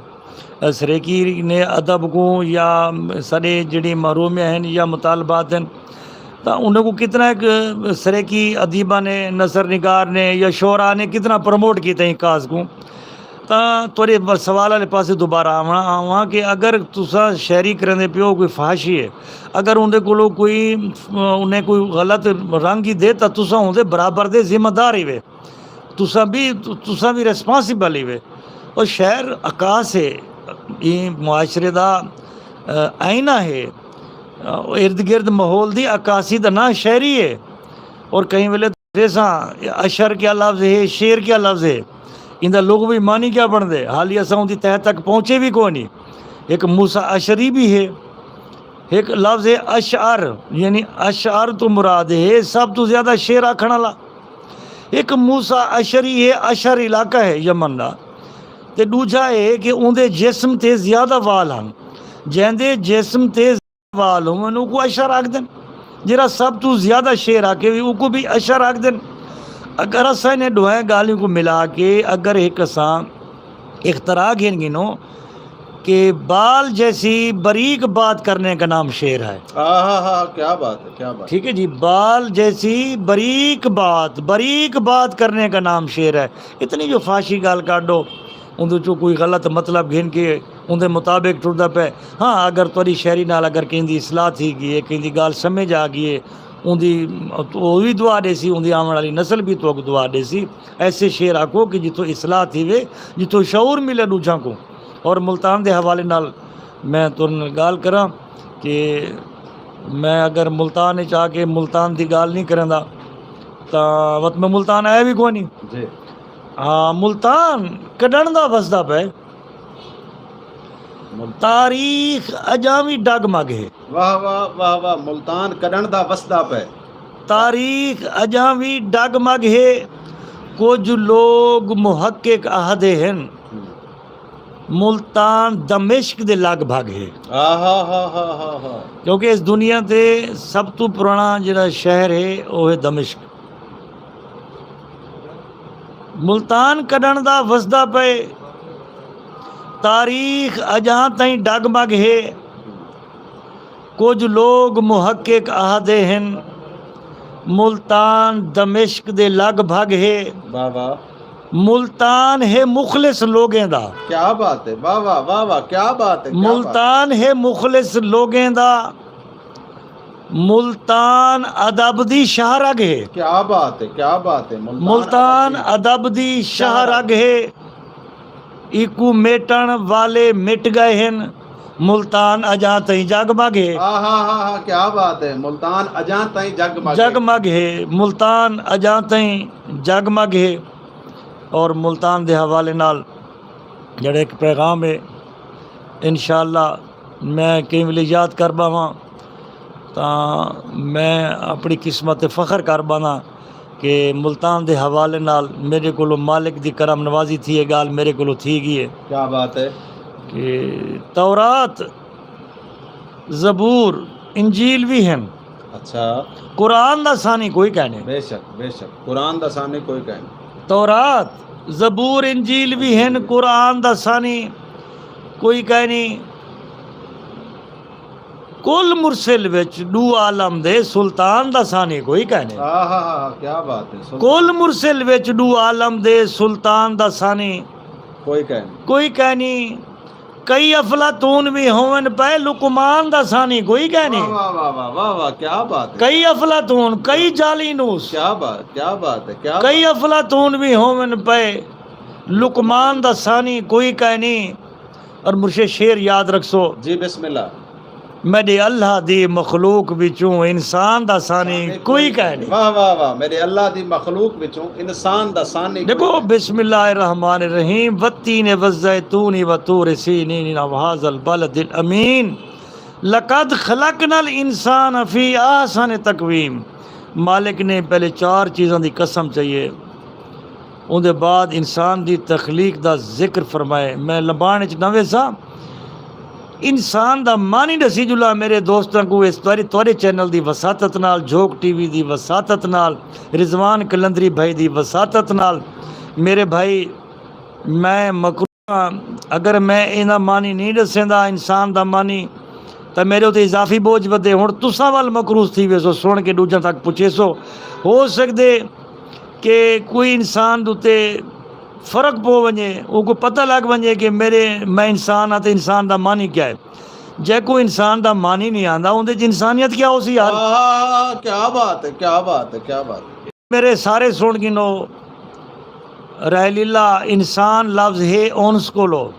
سرائیکی نے ادب کوں یا ساݙے جیڑھی محرومیاں ہن یا مطالبات ہن، تاں انہاں کوں کتنا ہک سرائیکی ادیباں نے، نثر نگار نے یا شعراء نے کتنا پروموٹ کیتا ایں کاز کوں۔ تاں تہاݙے سوال والے پاسے دوبارہ آوݨا، آواں کہ اگر تساں شاعری کریندے پیو، کوئی فحاشی ہے، اگر اوندے کولوں کوئی، انہیں کوئی غلط رنگ ہی دے، تاں تساں اوندے برابر دے ذمہ دار ہیوے۔ تساں بھی، تساں بھی ریسپانسبل ہیوے۔ او شعر عکاس ہے، ایں معاشرے دا، آئینہ ہے۔ ارد گرد ماحول دی عکاسی دا ناں شاعری ہے۔ اور کہیں ویلے ݙیساں اشعر کیا لفظ ہے، شعر کیا لفظ ہے، ایندا لغوی معنی کیا بݨدے؟ حالی اساں اوندی تہہ تک پہنچے وی کوئی نہیں۔ ہک موسیٰ اشعری بھی ہے، ہک لفظ ہے اشعر، یعنی اشعر توں مراد ہے سب توں زیادہ شعر آکھݨ والا۔ ہک موسیٰ اشعری ہے، اشعر علاقہ ہے یمن دا، تے ݙوجھا ہے کہ اوندے جسم تے زیادہ وال ہن، جیندے جسم تے وال ہوون، اوکوں اشعر آکھدن۔ جیڑھا سب توں زیادہ شعر آکھے وی، اوکوں بھی اشعر آکھدن۔ اگر اساں انہیں ݙوہیں ڳالھیں کوں ملا کے اگر ہک اساں اختراع گھن گھنوں کہ بال جیسی باریک بات کرنے کا نام شعر ہے۔ ہاں، ہاں، ہاں، کیا بات ہے، کیا بات ہے۔ ٹھیک ہے جی، بال جیسی باریک بات، باریک بات کرنے کا نام شعر ہے۔ اتنی جو فحاشی ڳالھ کاڈو، اوندے چوں کوئی غلط مطلب گھن کے اوندے مطابق ٹردا پئے۔ ہاں، اگر تہاݙی شاعری نال اگر کہیں دی اصلاح تھی ڳئی ہے، کہیں دی ڳالھ سمجھ آ ڳئی ہے، اوندی، او وی دعا ݙیسی، اوندی آوݨ والی نسل بھی تہاکوں دعا ݙیسی۔ ایسے شعر آکھو کہ جتھوں اصلاح تھیوے، جتھوں شعور ملے ݙوجھاں کوں۔ اور ملتان دے حوالے نال میں تہاݙے نال ڳالھ کراں کہ میں اگر ملتان وچ آ کے ملتان دی ڳالھ نہیں کریندا، تاں وت میں ملتان آیا وی کوئی نہیں۔ جی۔ ہاں، ملتان کݙݨ دا وسدا پئے۔ ملتان۔ تاریخ اڄاں وی ڈگمگ ہے۔ واہ، واہ، واہ، واہ، ملتان کݙݨ دا وسدا پئے۔ تاریخ اڄاں وی ڈگمگ ہے۔ کجھ لوگ محقق آہدے ہن، ہوں۔ ملتان دمشق دے لڳ بھڳ ہے۔ آہا، ہا، ہا، ہا، ہا۔ کیونکہ اس دنیا تے سب توں پراݨا جیڑھا شہر ہے، او ہے دمشق۔ ملتان کݙݨ دا وسدا پئے۔ تاریخ اڄاں تئیں ڈگمگ ہے۔ کجھ لوگ محقق آہدے ہن، ملتان دمشق دے لڳ بھڳ ہے۔ واہ واہ۔ ملتان ہے مخلص لوگیں دا۔ کیا بات ہے، واہ واہ، واہ واہ، کیا بات ہے، کیا بات ہے۔ ملتان ہے مخلص لوگیں دا۔ ملتان ادب دی شاہ رڳ ہے۔ کیا بات ہے، کیا بات ہے۔ ملتان ملتان ادب دی ادب دی شاہ شاہ رڳ رڳ ہے۔ ایکوں میٹݨ والے مٹ ڳئے ہن، ملتان اڄاں تئیں جڳمڳ ہے۔ ہا ہا ہا ہا، کیا بات ہے، ملتان اڄاں تئیں جڳمڳ ہے۔ جڳمڳ ہے، ملتان اڄاں تئیں جڳمڳ ہے۔ اور ملتان دے حوالے نال جیڑھا ہک پیغام ہے، انشاءاللہ میں کہیں ویلے یاد کر ٻاہواں تاں میں اپݨی قسمت تے فخر کر ٻاہواں کہ ملتان دے حوالے نال میݙے کولوں مالک دی کرم نوازی تھی، اے ڳالھ میݙے کولوں تھی ڳئی ہے۔ کیا بات ہے۔ کہ تورات، زبور، انجیل وی ہن۔ اچھا۔ قرآن دا ثانی کوئی کائنی۔ بے شک، بے شک۔ قرآن دا ثانی کوئی کائنی۔ تورات، زبور، انجیل وی ہن، قرآن دا ثانی کوئی کائنی۔ کل مرسل وچ ݙو عالم دے سلطان دا ثانی کوئی کائنی۔ آہا ہا ہا، کیا بات ہے۔ سل- کل مرسل وچ ݙو عالم دے سلطان دا ثانی کوئی کائنی۔ کوئی کائنی۔ کئی افلاطون وی ہوون پئے، لقمان دا ثانی کوئی کائنی۔ واہ، واہ، واہ، واہ، واہ، واہ، کیا بات ہے۔ کئی افلاطون، کئی جالینوس۔ کیا بات، کیا بات ہے، کیا کئی بات۔ افلاطون وی ہوون پئے، لقمان دا ثانی کوئی کائنی۔ اور مرشد شعر یاد رکھسو۔ جی، بسم اللہ۔ میݙے اللہ دی مخلوق وچوں انسان دا ثانی کوئی کائنی۔ واہ، واہ، واہ۔ میݙے اللہ دی مخلوق وچوں انسان دا ثانی کوئی ݙیکھو، کائنی۔ بسم اللہ الرحمن الرحیم، والتین والزیتون وطور سینین وہذا البلد الامین، لقد خلقنا الانسان فی احسن تقویم۔ مالک نے پہلے چار چیزاں دی قسم چائی ہے، اوندے بعد انسان دی تخلیق دا ذکر فرمائے۔ میں لمبان اچ نہ ویساں، انسان دا معنی ݙسی جلاں میرے دوستاں کوں، اس تہاݙے، تہاݙے چینل دی وساطت نال، جھوک ٹی وی دی وساطت نال، رضوان قلندری بھائی دی وساطت نال۔ میرے بھائی، میں مکروہ ہاں، اگر میں ایندا معنی نہیں ݙسیندا، انسان دا معنی، تاں میرے اتے اضافی بوجھ ودے۔ ہݨ تساں ول مقروض تھی ویسو، سݨ کے ݙوجھاں تک پچھیسو۔ ہو سڳدے کہ کوئی انسان دے اتے فرق پو ونڄے، اوکوں پتہ لڳ ونڄے کہ میرے، میں انسان ہاں تے انسان دا معنی کیا ہے۔ جیکوں انسان دا معنی نہیں آندا، اوندے اچ انسانیت کیا ہوسی یار؟ آہا، کیا بات ہے، کیا بات ہے، کیا بات ہے۔ میرے سارے سݨ گھنو۔ رحل اللہ، انسان لفظ ہے اونس کولو۔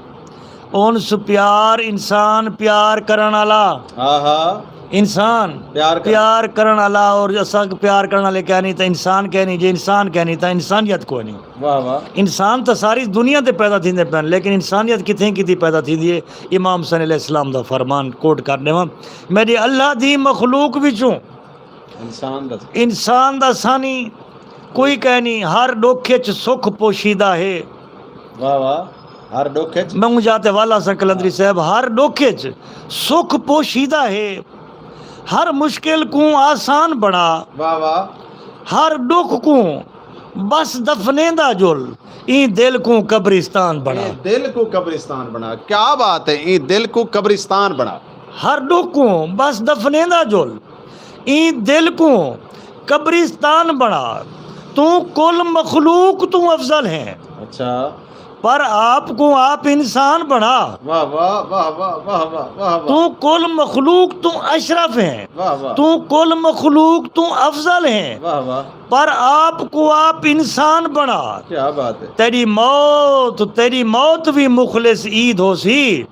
اونس پیار، انسان پیار کرݨ آلا۔ ہا ہا۔ انسان پیار کرݨ۔ پیار کرݨ آلا، اور اساں پیار کرݨ آلے کائنی تاں انسان کائنی، جے انسان کائنی تاں انسانیت کوئی نہیں۔ واہ واہ۔ انسان تاں ساری دنیا تے پیدا تھیندے پئن، لیکن انسانیت کتھیں کیتی پیدا تھیندی ہے؟ امام حسین علیہ السلام دا فرمان کوٹ کر ݙیواں، میݙے اللہ دی مخلوق وچوں انسان دا انسان دا ثانی کوئی کائنی، ہر ݙکھ اچ سکھ پوشیدہ ہے۔ واہ واہ، ہر ݙکھ اچ۔ میں اوں جاہ تے والا ساں قلندری صاحب، ہر ݙکھ اچ سکھ پوشیدہ ہے، ہر مشکل کوں آسان بݨا۔ واہ واہ۔ ہر ݙکھ کوں بس دفنیندا جل، ایں دل کوں قبرستان بݨا۔ ایں دل کوں قبرستان بݨا۔ کیا بات ہے، ایں دل کوں قبرستان بݨا۔ ہر ݙکھ کوں بس دفنیندا جل، ایں دل کوں قبرستان بݨا۔ توں کل مخلوق توں افضل ہیں۔ اچھا۔ پر آپ کوں آپ انسان بݨا۔ واہ واہ، واہ واہ، واہ واہ، واہ واہ۔ توں کل مخلوق توں اشرف ہیں۔ واہ واہ۔ توں کل مخلوق توں افضل ہیں۔ واہ واہ۔ پر آپ کوں آپ انسان بݨا۔ کیا بات ہے۔ تیݙی موت، تیݙی موت وی مخلص عید ہوسی۔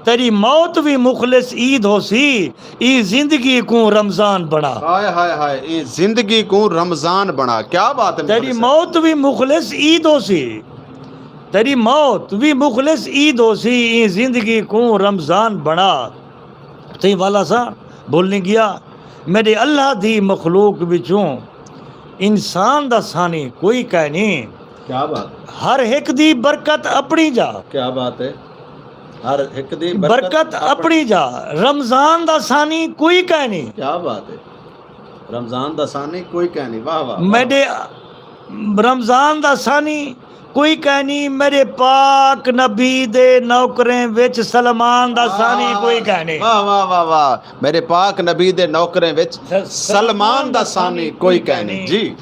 تیݙی موت وی مخلص عید ہوسی، ایں زندگی کوں رمضان بݨا۔ ہائے ہائے ہائے، ایں زندگی کوں رمضان بݨا۔ کیا بات ہے تیݙی مخلص۔ موت وی مخلص عید ہوسی، تیݙی موت وی مخلص عید ہوسی، ایں زندگی کوں رمضان بݨا۔ تئیں والا سا بھل نہیں ڳیا، میݙے اللہ دی مخلوق وچوں انسان دا ثانی کوئی کائنی۔ کیا بات ہے۔ ہر ہک دی برکت اپݨی جا۔ کیا بات ہے۔ ہر ہک دی برکت برکت اپݨی۔ اپݨی جا۔ رمضان دا ثانی کوئی کائنی۔ کیا بات ہے۔ رمضان دا ثانی کوئی کائنی۔ واہ واہ، واہ۔ میݙے رمضان دا ثانی کوئی کائنی، میݙے پاک نبی دے نوکریں وچ سلمان دا ثانی کوئی کائنی۔ واہ واہ، واہ واہ۔ میݙے پاک نبی دے نوکریں وچ س-، سلمان دا ثانی کوئی کائنی۔ جی۔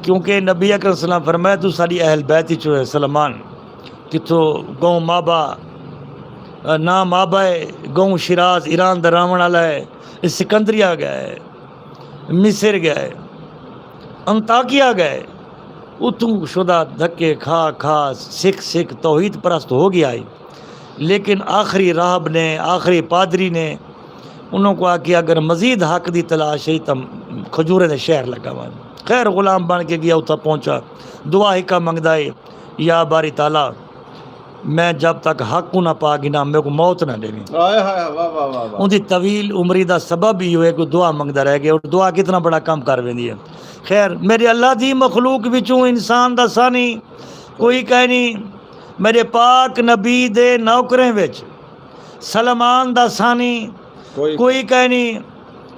کیونکہ نبی اکرم صلی اللہ علیہ وسلم فرمایا، توں ساݙی اہل بیت وچوں ہے سلمان۔ کتھوں؟ گاؤں مابا، ناں مابا ہے، گاؤں شیراز، ایران دا رہوݨ والا ہے، اسکندریہ ڳئے، مصر ڳئے، انطاکیہ ڳئے، اتھوں شدہ دھکے کھا کھا سکھ سکھ توحید پرست ہو ڳیا ہے۔ لیکن آخری راہب نے، آخری پادری نے انہاں کوں آکھیا، اگر مزید حق دی تلاش ہے تاں کھجوریں دے شہر لڳا ونڄ۔ خیر، غلام بݨ کے ڳیا، اتھاں پہنچا، دعا ہکا منگدا ہے، یا باری تعالیٰ، میں جب تک حق کوں نہ پا گھناں، میکوں موت نہ ݙیویں۔ ہائے ہائے، واہ واہ واہ واہ۔ اوندی طویل عمری دا سبب ایہو ہے کہ دعا منگدا رہ ڳیا، اور دعا کتنا بڑا کم کر ویندی ہے۔ خیر، میݙے اللہ دی مخلوق وچوں انسان دا ثانی کوئی کائنی، میݙے پاک نبی دے نوکریں وچ سلمان دا ثانی کوئی کوئی کائنی۔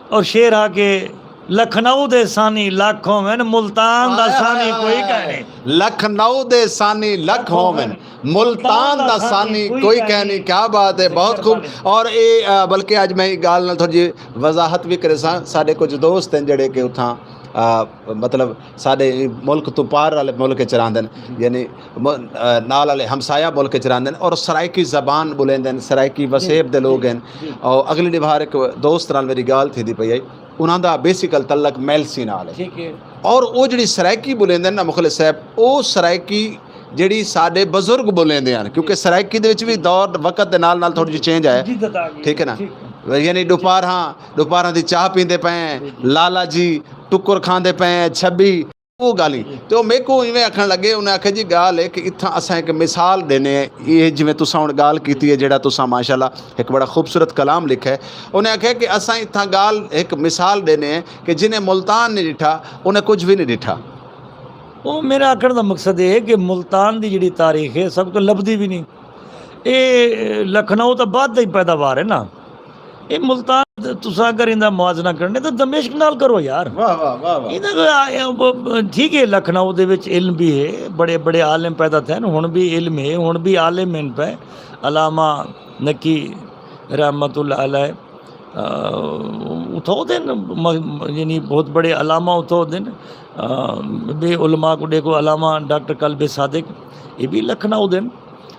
اور شعر ہا کہ لکھنؤ دے ثانی لکھ ہوون، ملتان دا ہائے ثانی ہائے کوئی ہائے۔ کائنی۔ لکھنؤ دے ثانی لکھ ہوون، ملتان دا ثانی کوئی کائنی۔ کیا بات ہے، بہت خوب۔ اور اے، آ، بلکہ اڄ میں ایں ڳالھ نال تھوڑی جی وضاحت وی کریساں، ساݙے کجھ دوست ہیں جڑے کہ اتھاں، آ، مطلب ساݙے ملک توں پار والے ملک اچ رہندن، یعنی م-، آ، نال والے ہمسایہ ملک اچ رہندن اور سرائیکی زبان ٻولیندن، سرائیکی وسیب دے لوگ ہن۔ اور اڳلے ݙینہہ ہک دوست نال میݙی ڳالھ تھیندی پئی ہئی، انہاں دا بیسیکل تعلق میلسی نال ہے۔ ٹھیک ہے۔ اور او جڑی سرائیکی ٻولیندن نا مخلص صاحب، او سرائیکی جیڑھی ساڈے بزرگ بولیندے ہن، کیونکہ سرائیکی دے وچ وی دور وقت دے نال نال تھوڑی جی چینج آئے۔ جدت آ گئی۔ ٹھیک ہے نا؟ ٹھیک ہے۔ یعنی ڈوپاراں، ڈوپاراں دی چاہ پیندے پئے ہیں، لالا جی، ٹکر کھاندے پئے ہیں، چھبی، او گالیں۔ تے او میکوں ایویں آکھن لگے، انہیں آکھیا جی گال ہے کہ اتھاں اساں ایک مثال دینے ہیں، یہ جویں تساں ہن گال کیتی ہے، جیڑھا تساں ماشاءاللہ ایک بڑا خوبصورت کلام لکھا ہے۔ انہیں آکھیا کہ اساں اتھاں گال ایک مثال دینے ہیں کہ جنہیں ملتان نہیں ڈٹھا، انہیں کچھ بھی نہیں ڈٹھا۔ او میرا آکھݨ دا مقصد اے ہے کہ ملتان دی جیڑھی تاریخ ہے ساکوں تاں لبھدی وی نی۔ اے لکھنؤ تاں بعد دا ہی پیداوار ہے نا۔ اے ملتان، تساں اگر ایندا موازنہ کرݨے تاں دمشق نال کرو یار۔ واہ واہ واہ واہ۔ ایندا کوئی آ-، اے ب-، ٹھیک ہے، لکھنؤ دے وچ علم وی ہے، بڑے بڑے عالم پیدا تھئے ہن، ہݨ وی علم ہے، ہݨ وی عالم ہن پئے۔ علامہ نقی رحمت اللہ علیہ اتھاں ہوندے ہن، یعنی بہت بڑے علامہ اتھاں ہوندے ہن۔ بے علماء کوں ڈیکھو، علامہ ڈاکٹر قلب صادق، یہ بھی لکھنؤ دے ہن۔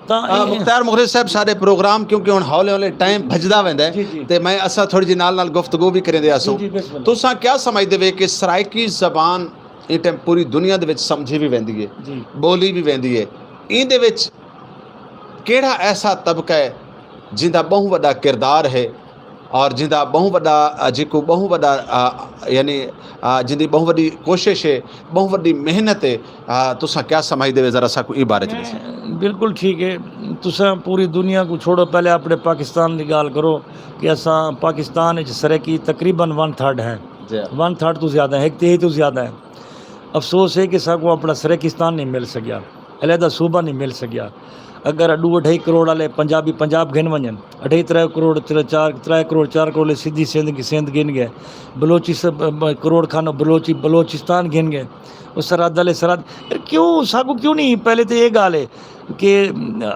تاں مختار مخلص صاحب، سارے پروگرام کیونکہ ہن ہولے ہولے ٹائم بھجدا ویندا ہے، تے میں اساں تھوڑی جی نال نال گفتگو بھی کریندے آسوں۔ تساں کیا سمجھدے وے کہ سرائیکی زبان ایں ٹائم پوری دنیا دے وچ سمجھی بھی ویندی ہے، بولی بھی ویندی ہے، ایندے وچ کیڑھا ایسا طبقہ ہے جیندا بہوں وڈا کردار ہے اور جیندا بہوں وڈا، جیکوں بہوں وڈا، یعنی جیندی بہوں وڈی کوشش ہے، بہوں وڈی محنت ہے؟ تساں کیا سمجھدے وے، ذرا ساکوں ایں بارے چ ݙسو۔ بالکل ٹھیک ہے، تساں پوری دنیا کوں چھوڑو، پہلے اپنے پاکستان دی ڳالھ کرو کہ اساں پاکستان وچ سرائیکی تقریبا ون تھرڈ ہیں۔ ون تھرڈ توں زیادہ ہیں، ایک تہائی توں زیادہ ہیں۔ افسوس ہے کہ ساکوں اپنا سرائیکستان نہیں مل سکیا، علیحدہ صوبہ نہیں مل سکیا۔ اگر ڈو اڈھائی کروڑ والے پنجابی پنجاب گھن ونجن، اڈھائی ترے کروڑ، ترے چار، ترے کروڑ، چار کروڑ والے سدھی سندھ کی سندھ گھن گئے، بلوچی سب کروڑ کھانو بلوچی بلوچستان گھن گئے، وہ سرحد والے سرحد۔ یار کیوں ساکوں کیوں نہیں؟ پہلے تو یہ گال ہے کہ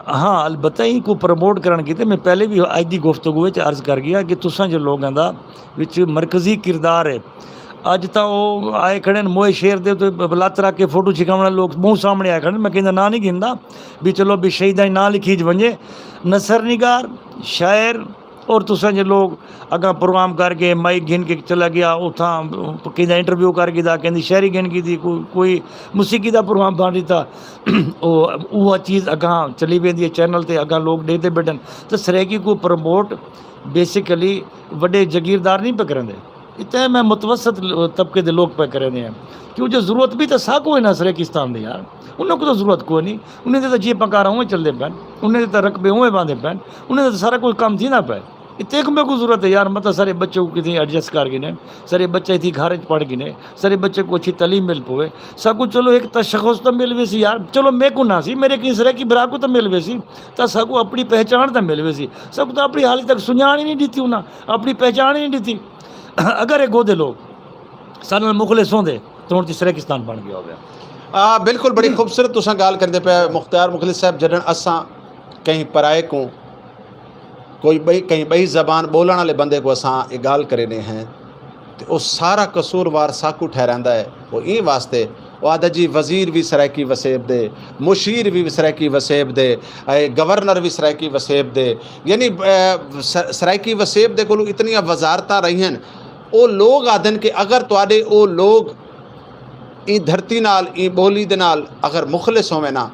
ہاں، البتہ ہی کو پروموٹ کرن کیتے میں پہلے بھی اج دی گفتگو وچ عرض کر گیا کہ تساں جو لوگاں دا وچ مرکزی کردار ہے۔ اج تاں او آئے کھڑے ہن موئے شہر دے تے لت رکھ کے فوٹو چھکاوݨ والے لوگ منہ سامݨے آئے کھڑے ہن، میں کہیں دا ناں نہیں گھندا، بھی چلو بھی شہیداں دی ناں لکھی وچ ونجے۔ نثر نگار، شاعر، اور تساں جے لوگ اگاں پروگرام کر کے مائیک گھن کے چلا گیا، اتھاں کہیں دا انٹرویو کر گھدا، کہیں دی شاعری گھن گھدی، کوئی، کوئی موسیقی دا پروگرام بݨ ݙتا، او اوہا چیز اگاں چلی ویندی ہے چینل تے، اگاں لوگ ݙیہدے ٻیٹھن۔ تاں سرائیکی کوں پروموٹ بیسیکلی وݙے جگیردار نہیں پئے کریندے۔ اتھے میں متوسط طبقے دے لوگ پئے کریندے ہیں، کیوں جو ضرورت بھی تاں ساکوں ہے نا سرائیکستان دی یار۔ انہاں کوں تاں ضرورت کوئی نہیں، انہیں دے تاں جیباں کاراں اونویں چلدے پئن، انہیں دے تاں رقبے اونویں باندھے پئن، انہیں دے تاں سارا کجھ کم تھیندا پئے۔ اتھے ہک میکوں ضرورت ہے یار، مطلب سارے بچے کوں کتھیں ایڈجسٹ کر گھنے، سارے بچے اتھیں گھر وچ پڑھ گھنے، سارے بچے کوں اچھی تعلیم مل پوے۔ ساکوں چلو ہک تشخص تاں مل ویسی یار، چلو میکوں نہ سی، میرے کہیں سرائیکی بھرا کوں تاں مل ویسی، تاں ساکوں اپݨی پہچاݨ تاں مل ویسی۔ ساکوں تاں اپݨی حالی تک سنڄاݨ ہی نہیں ݙتی انہاں، اپݨی پہچاݨ ہی نہیں ݙتی۔ اگر اے گودے لوگ ساݙے نال مخلص ہوندے تاں ہݨ تاں سرائیکستان بݨ ڳیا ہووے۔ آ، بالکل، بڑی خوبصورت تساں ڳالھ کریندے پئے مختیار مخلص صاحب۔ جݙݨ اساں کہیں پرائے کوں، کوئی ٻئی، کہیں ٻئی زبان ٻولݨ والے بندے کوں اساں اے ڳالھ کریندے ہیں، تے او سارا قصوروار ساکوں ٹھہریندا ہے۔ او ایں واسطے او آہدا جی وزیر وی سرائیکی وسیب دے، مشیر وی سرائیکی وسیب دے، اے گورنر وی سرائیکی وسیب دے، یعنی، اے، س-، سرائیکی وسیب دے کولوں اتنیاں وزارتاں رہی ہن۔ او لوگ آہدن کہ اگر تہاݙے او لوگ ایں دھرتی نال، ایں ٻولی دے نال اگر مخلص ہوویں نا،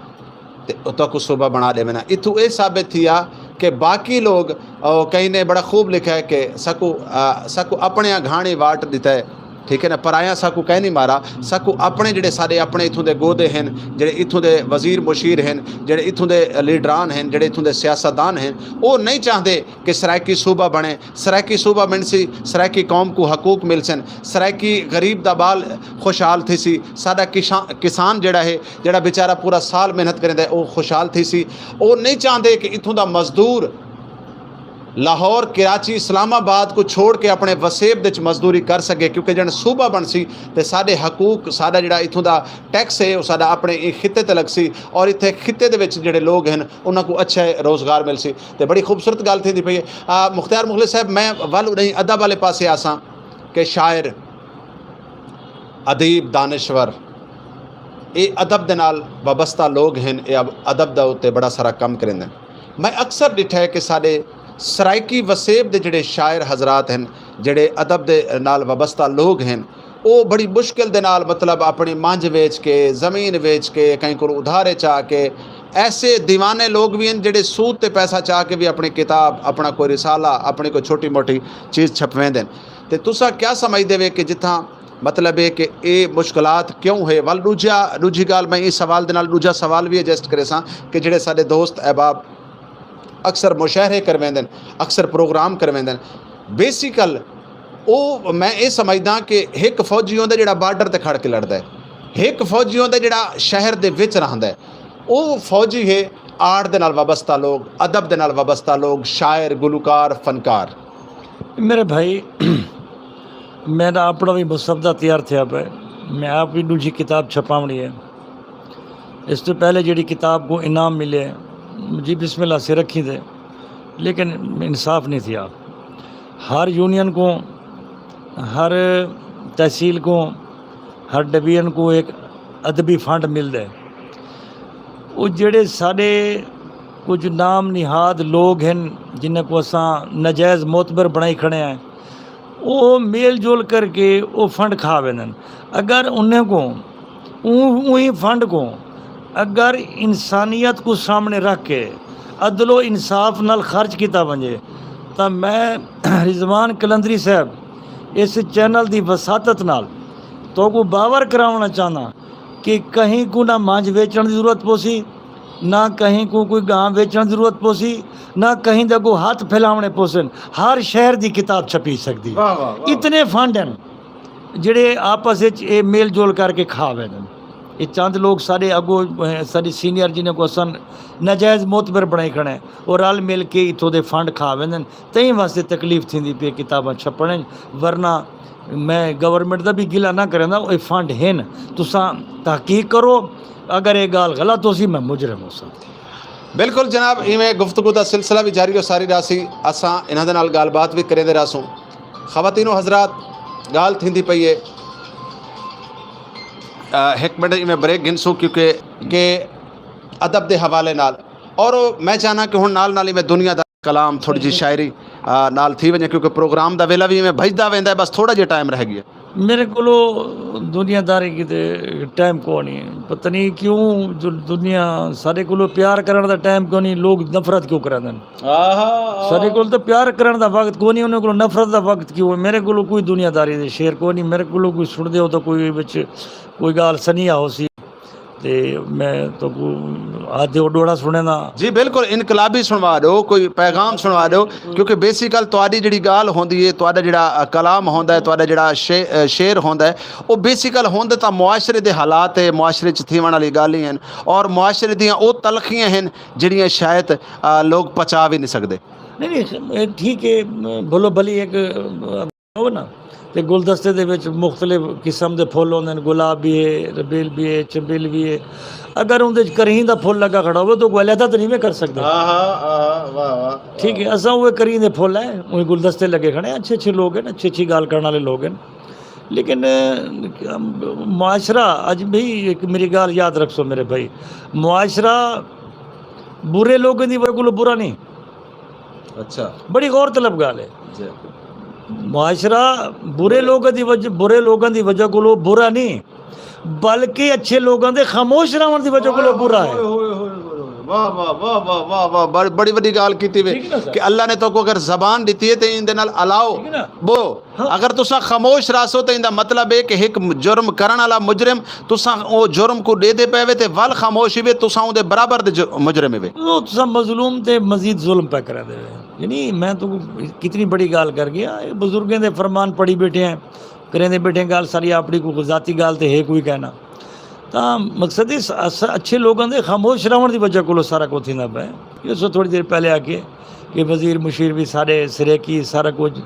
تے اتھاں کوں صوبہ بݨا ݙیوے نا۔ اتھوں اے ثابت تھیا کہ باقی لوگ، او، کہیں نے بڑا خوب لکھا ہے کہ ساکوں، آ، ساکوں اپݨیاں گھاݨی واٹ ݙتا ہے، ٹھیک ہے نا، پرایاں ساکوں کہیں نہیں مارا۔ ساکوں اپݨے جڑے ساݙے اپݨے اتھوں دے گودے ہن، جڑے اتھوں دے وزیر مشیر ہن، جڑے اتھوں دے لیڈران ہن، جڑے اتھوں دے سیاستدان ہن، او نہیں چاہندے کہ سرائیکی صوبہ بݨے۔ سرائیکی صوبہ بݨسی، سرائیکی قوم کوں حقوق ملسن، سرائیکی غریب دا ٻال خوشحال تھیسی، ساݙا کشا-، کسان جڑا ہے، جڑا بیچارہ پورا سال محنت کریندا ہے، او خوشحال تھیسی۔ او نہیں چاہندے کہ اتھوں دا مزدور لاہور، کراچی، اسلام آباد کوں چھوڑ کے اپݨے وسیب دے وچ مزدوری کر سڳے، کیونکہ جݙݨ صوبہ بݨسی تے ساݙے حقوق، ساݙا جڑا اتھوں دا ٹیکس ہے، او ساݙا اپݨے ایں خطے تے لڳسی اور اتھے خطے دے وچ جڑے لوگ ہن، انہاں کوں اچھا روزگار ملسی۔ تے بڑی خوبصورت ڳالھ تھیندی پئی ہے۔ آ، مختیار مخلص صاحب، میں ول اݙاہیں ادب والے پاسے آساں کہ شاعر، ادیب، دانشور، اے ادب دے نال وابستہ لوگ ہن، اے اب-، ادب دے اتے بڑا سارا کم کریندن۔ میں اکثر ݙٹھا ہے کہ ساݙے سرائیکی وسیب دے جڑے شاعر حضرات ہن، جڑے ادب دے نال وابستہ لوگ ہن، او بڑی مشکل دے نال، مطلب، اپݨی منجھ ویچ کے، زمین ویچ کے، کہیں کولوں ادھارے چا کے، ایسے دیوانے لوگ وی ہن جڑے سود تے پیسہ چا کے وی اپݨی کتاب، اپݨا کوئی رسالہ، اپݨی کوئی چھوٹی موٹی چیز چھپویندن۔ تے تساں کیا سمجھدے وے کہ جتھاں، مطلب، ہے کہ اے مشکلات کیوں ہے؟ ول ݙوجھا، ݙوجھی ڳالھ، میں ایں سوال دے نال ݙوجھا سوال وی ایڈجسٹ کریساں کہ جڑے ساݙے دوست احباب اکثر مشاعرے کرویندن، اکثر پروگرام کرویندن، بیسیکل او، میں اے سمجھداں کہ ہک فوجی ہوندا جڑا بارڈر تے کھڑ کے لڑدا ہے، ہک فوجی ہوندا جڑا شہر دے وچ رہندا ہے۔ او فوجی ہے، آرٹ دے نال وابستہ لوگ، ادب دے نال وابستہ لوگ، شاعر، گلوکار، فنکار۔ میرے بھائی، میرا اپنا بھی مسودہ تیار تھیا پہ، میں آپ بھی دوجھی کتاب چھپاونی ہے۔ اس تو پہلے جڑی کتاب کو انعام ملے، جی بسم اللہ سے رکھی تھے، لیکن انصاف نہیں تھیا۔ ہر یونین کو، ہر تحصیل کو، ہر ڈویژن کو ایک ادبی فنڈ ملدا ہے۔ او جڑے ساڈے کجھ نام نہاد لوگ ہن، جنہاں کو اساں ناجائز معتبر بنائی کھڑے ہیں، او میل جول کر کے او فنڈ کھا ویندن۔ اگر انہیں کو، اوں، اونہی فنڈ کو اگر انسانیت کو سامنے رکھ کے عدل و انصاف نال خرچ کیتا ونجے، تاں میں رضوان قلندری صاحب اس چینل دی وساطت نال تو کو باور کراونا چاہنا کہ کہیں کو نہ مانجھ ویچن دی ضرورت پوسی، نہ کہیں کو کوئی گاں ویچن دی ضرورت پوسی، نہ کہیں دے کو ہاتھ پھیلاونے پوسن۔ ہر شہر دی کتاب چھپی سکدی۔ واہ، واہ، واہ۔ اتنے فنڈ ہیں جڑے آپس وچ اے میل جول کر کے کھا ویندن۔ اے چند لوگ ساڈے اگو، ساڈے سینئر جنہیں کو اساں ناجائز معتبر بنائی کھڑے ہیں، او رل مل کے اتھوں دے فنڈ کھا ویندن۔ تئیں واسطے تکلیف تھیندی پئی کتاباں چھپݨ وچ، ورنہ میں گورنمنٹ دا بھی گلہ نہ کریندا۔ اے فنڈ ہن، تساں تحقیق کرو، اگر اے ڳالھ غلط ہوسی میں مجرم ہوساں۔ بالکل جناب، ایویں گفتگو دا سلسلہ بھی جاری ہو ساری رہسی۔ اساں انہاں دے نال ڳالھ بات بھی کریندے رہسوں۔ خواتین و حضرات، ڳالھ تھیندی پئی ہے، آ، ہک منٹ ایویں بریک گھنسوں، کیونکہ کہ ادب دے حوالے نال، اور میں چاہنا کہ ہن نال نال ایویں دنیا دا کلام، تھوڑی جی شاعری، آ، نال تھی ونجے، کیونکہ پروگرام دا ویلا بھی ایویں بھجدا ویندا ہے، بس تھوڑا جیہا ٹائم رہ گیا۔ میرے کولو دنیا داری کیتے ٹائم کونی، پتہ نہیں کیوں جو دنیا ساڈے کولو پیار کرن دا ٹائم کونی، لوگ نفرت کیوں کریندن۔ آہا، آہا۔ ساڈے کول تے پیار کرن دا وقت کونی، انہاں کولو نفرت دا وقت کیوں ہے؟ میرے کولو کوئی دنیا داری دے شعر کونی، میرے کولو کوئی سن دے ہو تو کوئی وچ کوئی گال سنیا ہو سی۔ تے میں تہاکوں آدھے او ݙوہڑا سݨیندا۔ جی بالکل، انقلابی سݨوا ݙیو، کوئی پیغام سݨوا ݙیو، کیونکہ بیسیکل تہاݙی جڑی ڳالھ ہوندی ہے، تہاݙا جڑا، آ، کلام ہوندا ہے، تہاݙا جڑا شے-، آ، شعر ہوندا ہے، او بیسیکل ہوندے تاں معاشرے دے حالات ہے، معاشرے چ تھیوݨ والی ڳالھیں ہن، اور معاشرے دیاں او تلخیاں ہن جڑیاں شاید، آ، لوگ پچا وی نہیں سڳدے۔ نہیں، نہیں، اے ٹھیک ہے، بھلو بھلی ایک ہو نا، تے گلدستے دے وچ مختلف قسم دے پھل ہوندے ہن، گلاب بھی ہے، ربیل بھی ہے، چنبیل بھی ہے۔ اگر اوندے وچ کرہیں دا پھل لگا کھڑا ہووے تو کوئی علیحدہ تے نہیں میں کر سکدا۔ آہا، آہا، واہ، واہ، واہ۔ ٹھیک ہے، اساں اوہ کرہیں دے پھل ہیں، اوہ گلدستے لگے کھڑے ہیں، اچھے اچھے لوگ ہیں، اچھی اچھی گال کرن والے لوگ ہیں۔ لیکن، ام، معاشرہ اج بھی ایک میری گال یاد رکھسو میرے بھائی، معاشرہ برے لوگوں دی وجہ کولوں برا نہیں۔ اچھا۔ بڑی غور طلب گال ہے۔ جی۔ معاشرہ برے لوگوں دی وجہ، برے لوگوں دی وجہ کولوں برا نہیں، بلکہ اچھے لوگوں دے خاموش رہون دی وجہ کولوں برا ہے۔ اوئے ہوئے ہوئے ہوئے ہوئے۔ واہ، واہ، واہ، واہ، واہ، واہ، بڑ-، بڑی وڈی گال کیتی وے ٹھیک ہے نا سر؟ کہ اللہ نے تو کو اگر زبان دیتی ہے تے ایندے نال الاؤ ٹھیک ہے نا؟ بو۔ ہاں۔ اگر تساں خاموش رہسو تے ایندا مطلب ہے کہ ہک جرم کرن والا مجرم تساں او جرم کو ݙیہدے پئے وے تے ول خاموش ہیوے، تساں اوندے برابر دے جو-، مجرم ہیوے۔ او تساں مظلوم تے مزید ظلم پئے کریندے وے۔ یعنی میں تو کتنی بڑی گال کر گیا، اے بزرگیں دے فرمان پڑھی بیٹھے ہیں، کریندے بیٹھے ہیں گال ساری اپݨی کوئی ذاتی گال تے ہے کوئی کہنا۔ تاں مقصد ہے س-، اس-، اچھے لوگوں دے خاموش رہون دی وجہ کولوں سارا کچھ تھیندا پئے۔ یہ سو تھوڑی دیر پہلے آ کے کہ وزیر مشیر بھی سارے سریکی سارا کچھ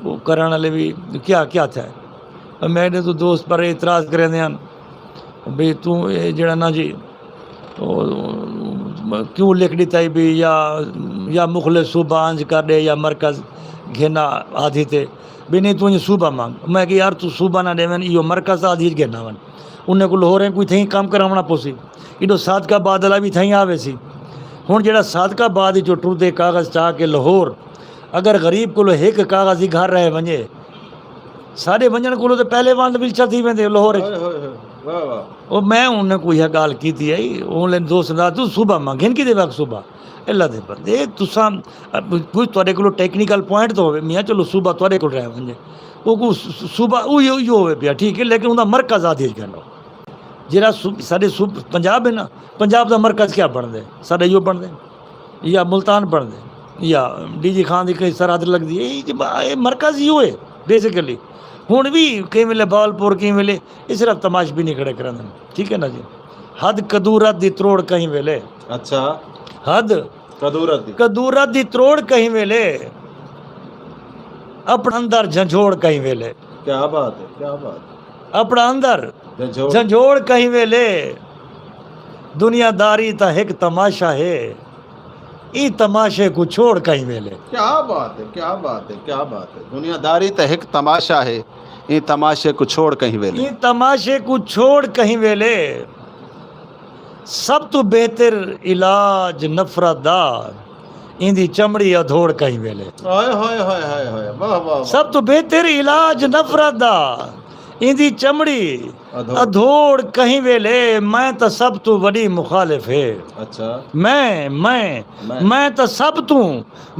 وہ کرن والے بھی کیا، کیا تھا ہے۔ میں نے تو دوست پر اعتراض کریندے ہیں بھی توں اے جڑا نا جی، او، کیوں لکھ ݙتا ہے بھی یا، یا مخلص صوبہ انج کر ݙے یا مرکز گھن آ آدھی تے، بھی نہیں توں صوبہ مانگ۔ میں کہ یار توں صوبہ نہ ݙیویں، ایہو مرکز آدھی گھن آون۔ انہیں کوں لاہوریں کوں اتھائیں کم کراوݨا پوسی۔ ایݙو صادق آباد والا بھی اتھائیں آ ویسی۔ ہݨ جڑا صادق آباد وچوں ٹردے کاغذ چا کے لاہور، اگر غریب کولو ہک کاغذ ہی گھر رہ ونڄے، ساڈے ونجن کولو تے پہلے وند ولچا تھی ویندے لاہور وچ۔ او میں انہاں کوں ایہا گالھ کیتی ہئی، اوں لین دوست دا توں صوبہ منگھن کیتے وقت صوبہ؟ اللہ دے بندے، تساں کچھ تہاڈے کولو ٹیکنیکل پوائنٹ تو ہوے میاں، چلو صوبہ تہاڈے کول رہ ونجے، او کو صوبہ اوہی اوہی ہوے پیا، ٹھیک ہے، لیکن اوندا مرکز آدھی اچ گھنو۔ جیڑا ساڈے صوب پنجاب ہے نا، پنجاب دا مرکز کیا بنڑدے؟ ساڈا ایہو بنڑدے، یا ملتان بنڑدے، یا ڈی جی خان دی کہیں سرحد لگدی ہے۔ اے مرکز ایہو ہے بیسیکلی۔ ہن وی کہیں ویلے بہاولپور، کہیں ویلے اے صرف تماش بینی کھڑے کریندن۔ ٹھیک ہے نا جی؟ حد کدورت دی تروڑ کہیں ویلے۔ اچھا۔ حد کدورت دی۔ کدورت دی تروڑ کہیں ویلے۔ اپݨا اندر جھنجھوڑ کہیں ویلے۔ کیا بات ہے، کیا بات ہے۔ اپݨا اندر جھنجھوڑ۔ جھنجھوڑ کہیں ویلے۔ دنیا داری تاں ہک تماشا ہے۔ ایں تماشے کوں چھوڑ کہیں ویلے۔ کیا بات ہے، کیا بات ہے، کیا بات ہے۔ دنیا داری تاں ہک تماشا ہے۔ ایں تماشے کوں چھوڑ کہیں ویلے۔ ایں تماشے کوں چھوڑ کہیں ویلے۔ سب توں بہتر علاج نفرت دا ایندی چمڑی ادھوڑ کہیں ویلے۔ ہائے ہائے ہائے ہائے ہائے، واہ واہ واہ۔ سب توں بہتر علاج نفرت دا ایندی چمڑی ادھوڑ۔ ادھوڑ کہیں ویلے۔ میں تاں سب توں وڈی مخالف ہے۔ اچھا۔ میں میں میں۔ میں تاں سب توں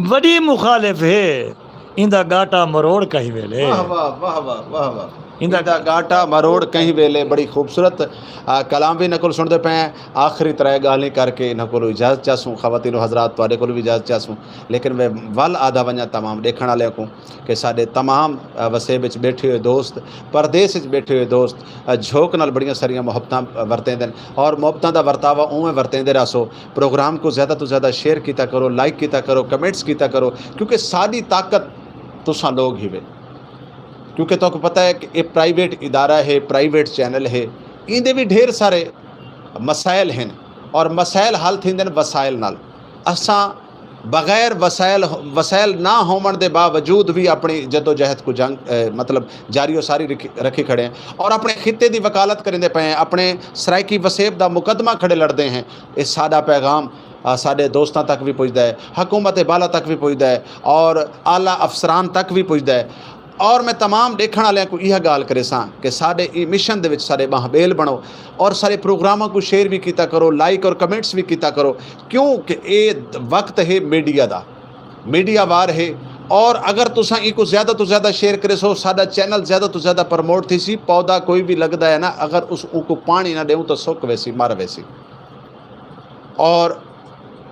وڈی مخالف ہے۔ ایندا گاٹا مروڑ کہیں ویلے۔ واہ واہ واہ واہ واہ واہ۔ ایندا گاٹا مروڑ کہیں ویلے۔ بڑی خوبصورت آ، کلام وی انہاں کول سنڑدے پئے ہیں۔ آخری ترے گالھیں کر کے انہاں کولوں اجازت چاہسوں۔ خواتین و حضرات، تہاڈے کولوں وی اجازت چاہسوں، لیکن میں ول آہدا ونجاں تمام ڈیکھن آلیاں کوں کہ ساڈے تمام آ، وسیب اچ بیٹھے ہوئے دوست، پردیس اچ بیٹھے ہوئے دوست آ، جھوک نال بڑیاں ساریاں محبتاں آ، ورتیندن، اور محبتاں دا ورتاوا اونویں ورتیندے رہسو۔ پروگرام کوں زیادہ توں زیادہ شیئر کیتا کرو، لائک کیتا کرو، کمنٹس کیتا کرو، کیونکہ ساڈی طاقت تساں لوگ ہیوے۔ کیونکہ تہاکوں پتہ ہے کہ اے پرائیویٹ ادارہ ہے، پرائیویٹ چینل ہے، ایندے وی ڈھیر سارے مسائل ہن، اور مسائل حل تھیندن وسائل نال۔ اساں بغیر وسائل، وسائل نہ ہووݨ دے باوجود وی اپݨی جدوجہد کوں جنگ، اے، مطلب جاری و ساری رکھی، رکھی کھڑے ہیں، اور اپݨے خطے دی وکالت کریندے پئے ہیں، اپݨے سرائیکی وسیب دا مقدمہ کھڑے لڑدے ہیں۔ اے ساڈا پیغام آ، ساڈے دوستاں تک وی پڄدا ہے، حکومت بالا تک وی پڄدا ہے، اور اعلی افسران تک وی پڄدا ہے۔ اور میں تمام ڈیکھن آلیاں کوں ایہا گالھ کریساں کہ ساڈے ایں مشن دے وچ ساڈے ٻانہہ ٻیل بݨو، اور ساڈے پروگراماں کوں شیئر وی کیتا کرو، لائک اور کمنٹس وی کیتا کرو، کیوں کہ اے وقت ہے میڈیا دا، میڈیا وار ہے۔ اور اگر تساں اینکوں زیادہ توں زیادہ شیئر کریسو، ساڈا چینل زیادہ توں زیادہ پروموٹ تھیسی۔ پودا کوئی وی لگدا ہے نا، اگر اس اونکوں پاݨی نہ ݙیوں تاں سک ویسی، مر ویسی۔ اور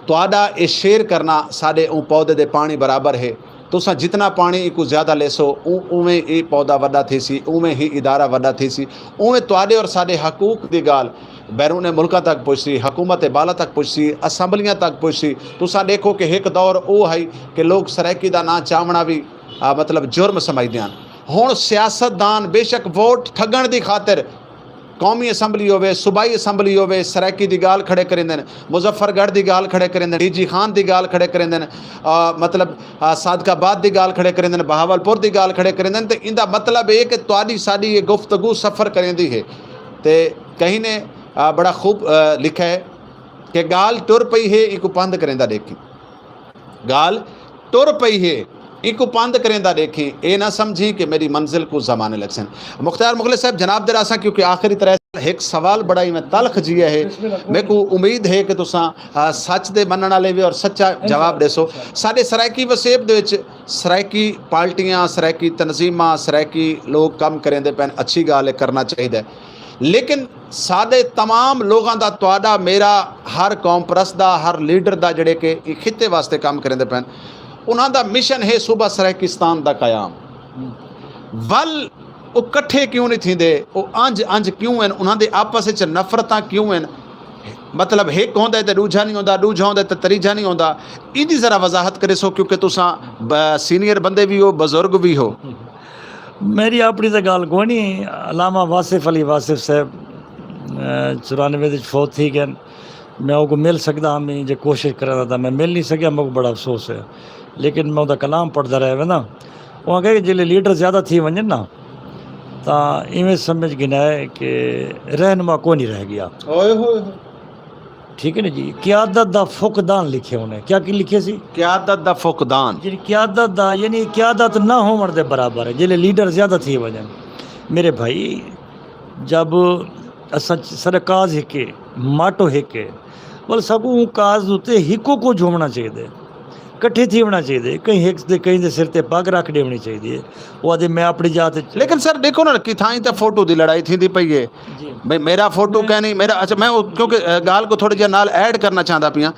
تہاݙا اے شیئر کرنا ساݙے اوں پودے دے پاݨی برابر ہے۔ تساں جتنا پاݨی اینکوں زیادہ لیسو، اوں اوویں اے پودا وݙا تھیسی، اوویں ہی ادارہ وݙا تھیسی، اوویں تہاݙے اور ساݙے حقوق دی ڳالھ بیرون ملکاں تک پڄسی، حکومت بالا تک پڄسی، اسمبلیاں تک پڄسی۔ تساں ݙیکھو کہ ہک دور او ہئی کہ لوک سرائیکی دا ناں چاوݨا وی، آ، مطلب جرم سمجھدے ہن۔ ہݨ سیاستدان بے شک ووٹ ٹھڳݨ دی خاطر قومی اسمبلی ہووے، صوبائی اسمبلی ہووے، سرائیکی دی ڳالھ کھڑے کریندن، مظفر گڑھ دی ڳالھ کھڑے کریندن، ڈی جی خان دی ڳالھ کھڑے کریندن، آ، مطلب، آ، صادق آباد دی ڳالھ کھڑے کریندن، بہاول پور دی ڳالھ کھڑے کریندن، تے ایندا مطلب اے کہ تہاݙی ساݙی اے گفتگو سفر کریندی ہے۔ تے کہیں نے، آ، بڑا خوب، آ، لکھا ہے کہ ڳالھ ٹر پئی ہے، اینکوں پندھ کریندا ݙیکھیں۔ ڳالھ ٹر پئی ہے، اینکوں پندھ کریندا ݙیکھیں، اے نہ سمجھیں کہ میݙی منزل کوں زمانے لڳسن۔ مختیار مخلص صاحب، جناب دے راساں، کیونکہ آخری طرح ہک سوال بڑا ایویں تلخ جیہا ہے، میکوں امید ہے کہ تساں، آ، سچ دے منݨ آلے وے اور سچا جواب ݙیسو۔ ساݙے سرائیکی وسیب دے وچ سرائیکی پارٹیاں، سرائیکی تنظیماں، سرائیکی لوگ کم کریندے پئن، اچھی ڳالھ ہے، کرنا چاہیدا ہے۔ لیکن ساݙے تمام لوگاں دا، تہاݙا، میرا، ہر قوم پرست دا، ہر لیڈر دا، جڑے کہ ایں خطے واسطے کم کریندے پئن، انہاں دا مشن ہے صوبہ سرائیکستان دا قیام۔ ول او کٹھے کیوں نہیں تھیندے؟ او انج انج کیوں ہن؟ انہاں دے آپس وچ نفرتاں کیوں ہن؟ مطلب، ہک ہوندا ہے تے ݙوجھا نہیں ہوندا، ݙوجھا ہوندا ہے تے تریجھا نہیں ہوندا۔ ایندی ذرا وضاحت کریسو، کیونکہ تساں ب-، سینئر بندے وی ہو، بزرگ وی ہو۔ میݙی اپݨی تاں ڳالھ کوئی نہیں۔ علامہ واصف علی واصف صاحب، اے، چورانوے دے وچ فوت تھی ڳئے۔ میں اوکوں مل سڳدا ہاں، میں جے کوشش کراں تاں میں مل نہیں سڳیا، میکوں بڑا افسوس ہے۔ لیکن میں اوندا کلام پڑھدا رہ وینداں۔ او آکھے کہ جیلے لیڈر زیادہ تھی ونڄن نا، تاں ایویں سمجھ گھنائے کہ رہنما کوئی نہیں رہ ڳیا۔ اوئے ہوئے ہوئے۔ ٹھیک ہے نا جی؟ قیادت دا فقدان لکھے ہونے۔ کیا کی لکھے سی؟ قیادت دا فقدان۔ جی، قیادت دا، یعنی قیادت نہ ہون دے برابر ہے جیلے لیڈر زیادہ تھی وجن۔ میرے بھائی، جب اساں سر کاز ہکے، ماٹو ہکے، بل سکو اون کاز اتے ہکو کو جھومنا چاہیے، کٹھے تھی ہونا چاہیے۔ کہیں ہک دے کہیں دے سر تے پگ رکھ دیونی چاہیے۔ وہ آدھے میں اپنی جات۔ لیکن سر دیکھو نا، کتھائیں تے فوٹو دی لڑائی تھی دی پئی ہے۔ جی۔ بھئی میرا فوٹو کہنی میرا، اچھا، میں کیونکہ گال کو تھوڑا جہا نال ایڈ کرنا چاہتا پیاں۔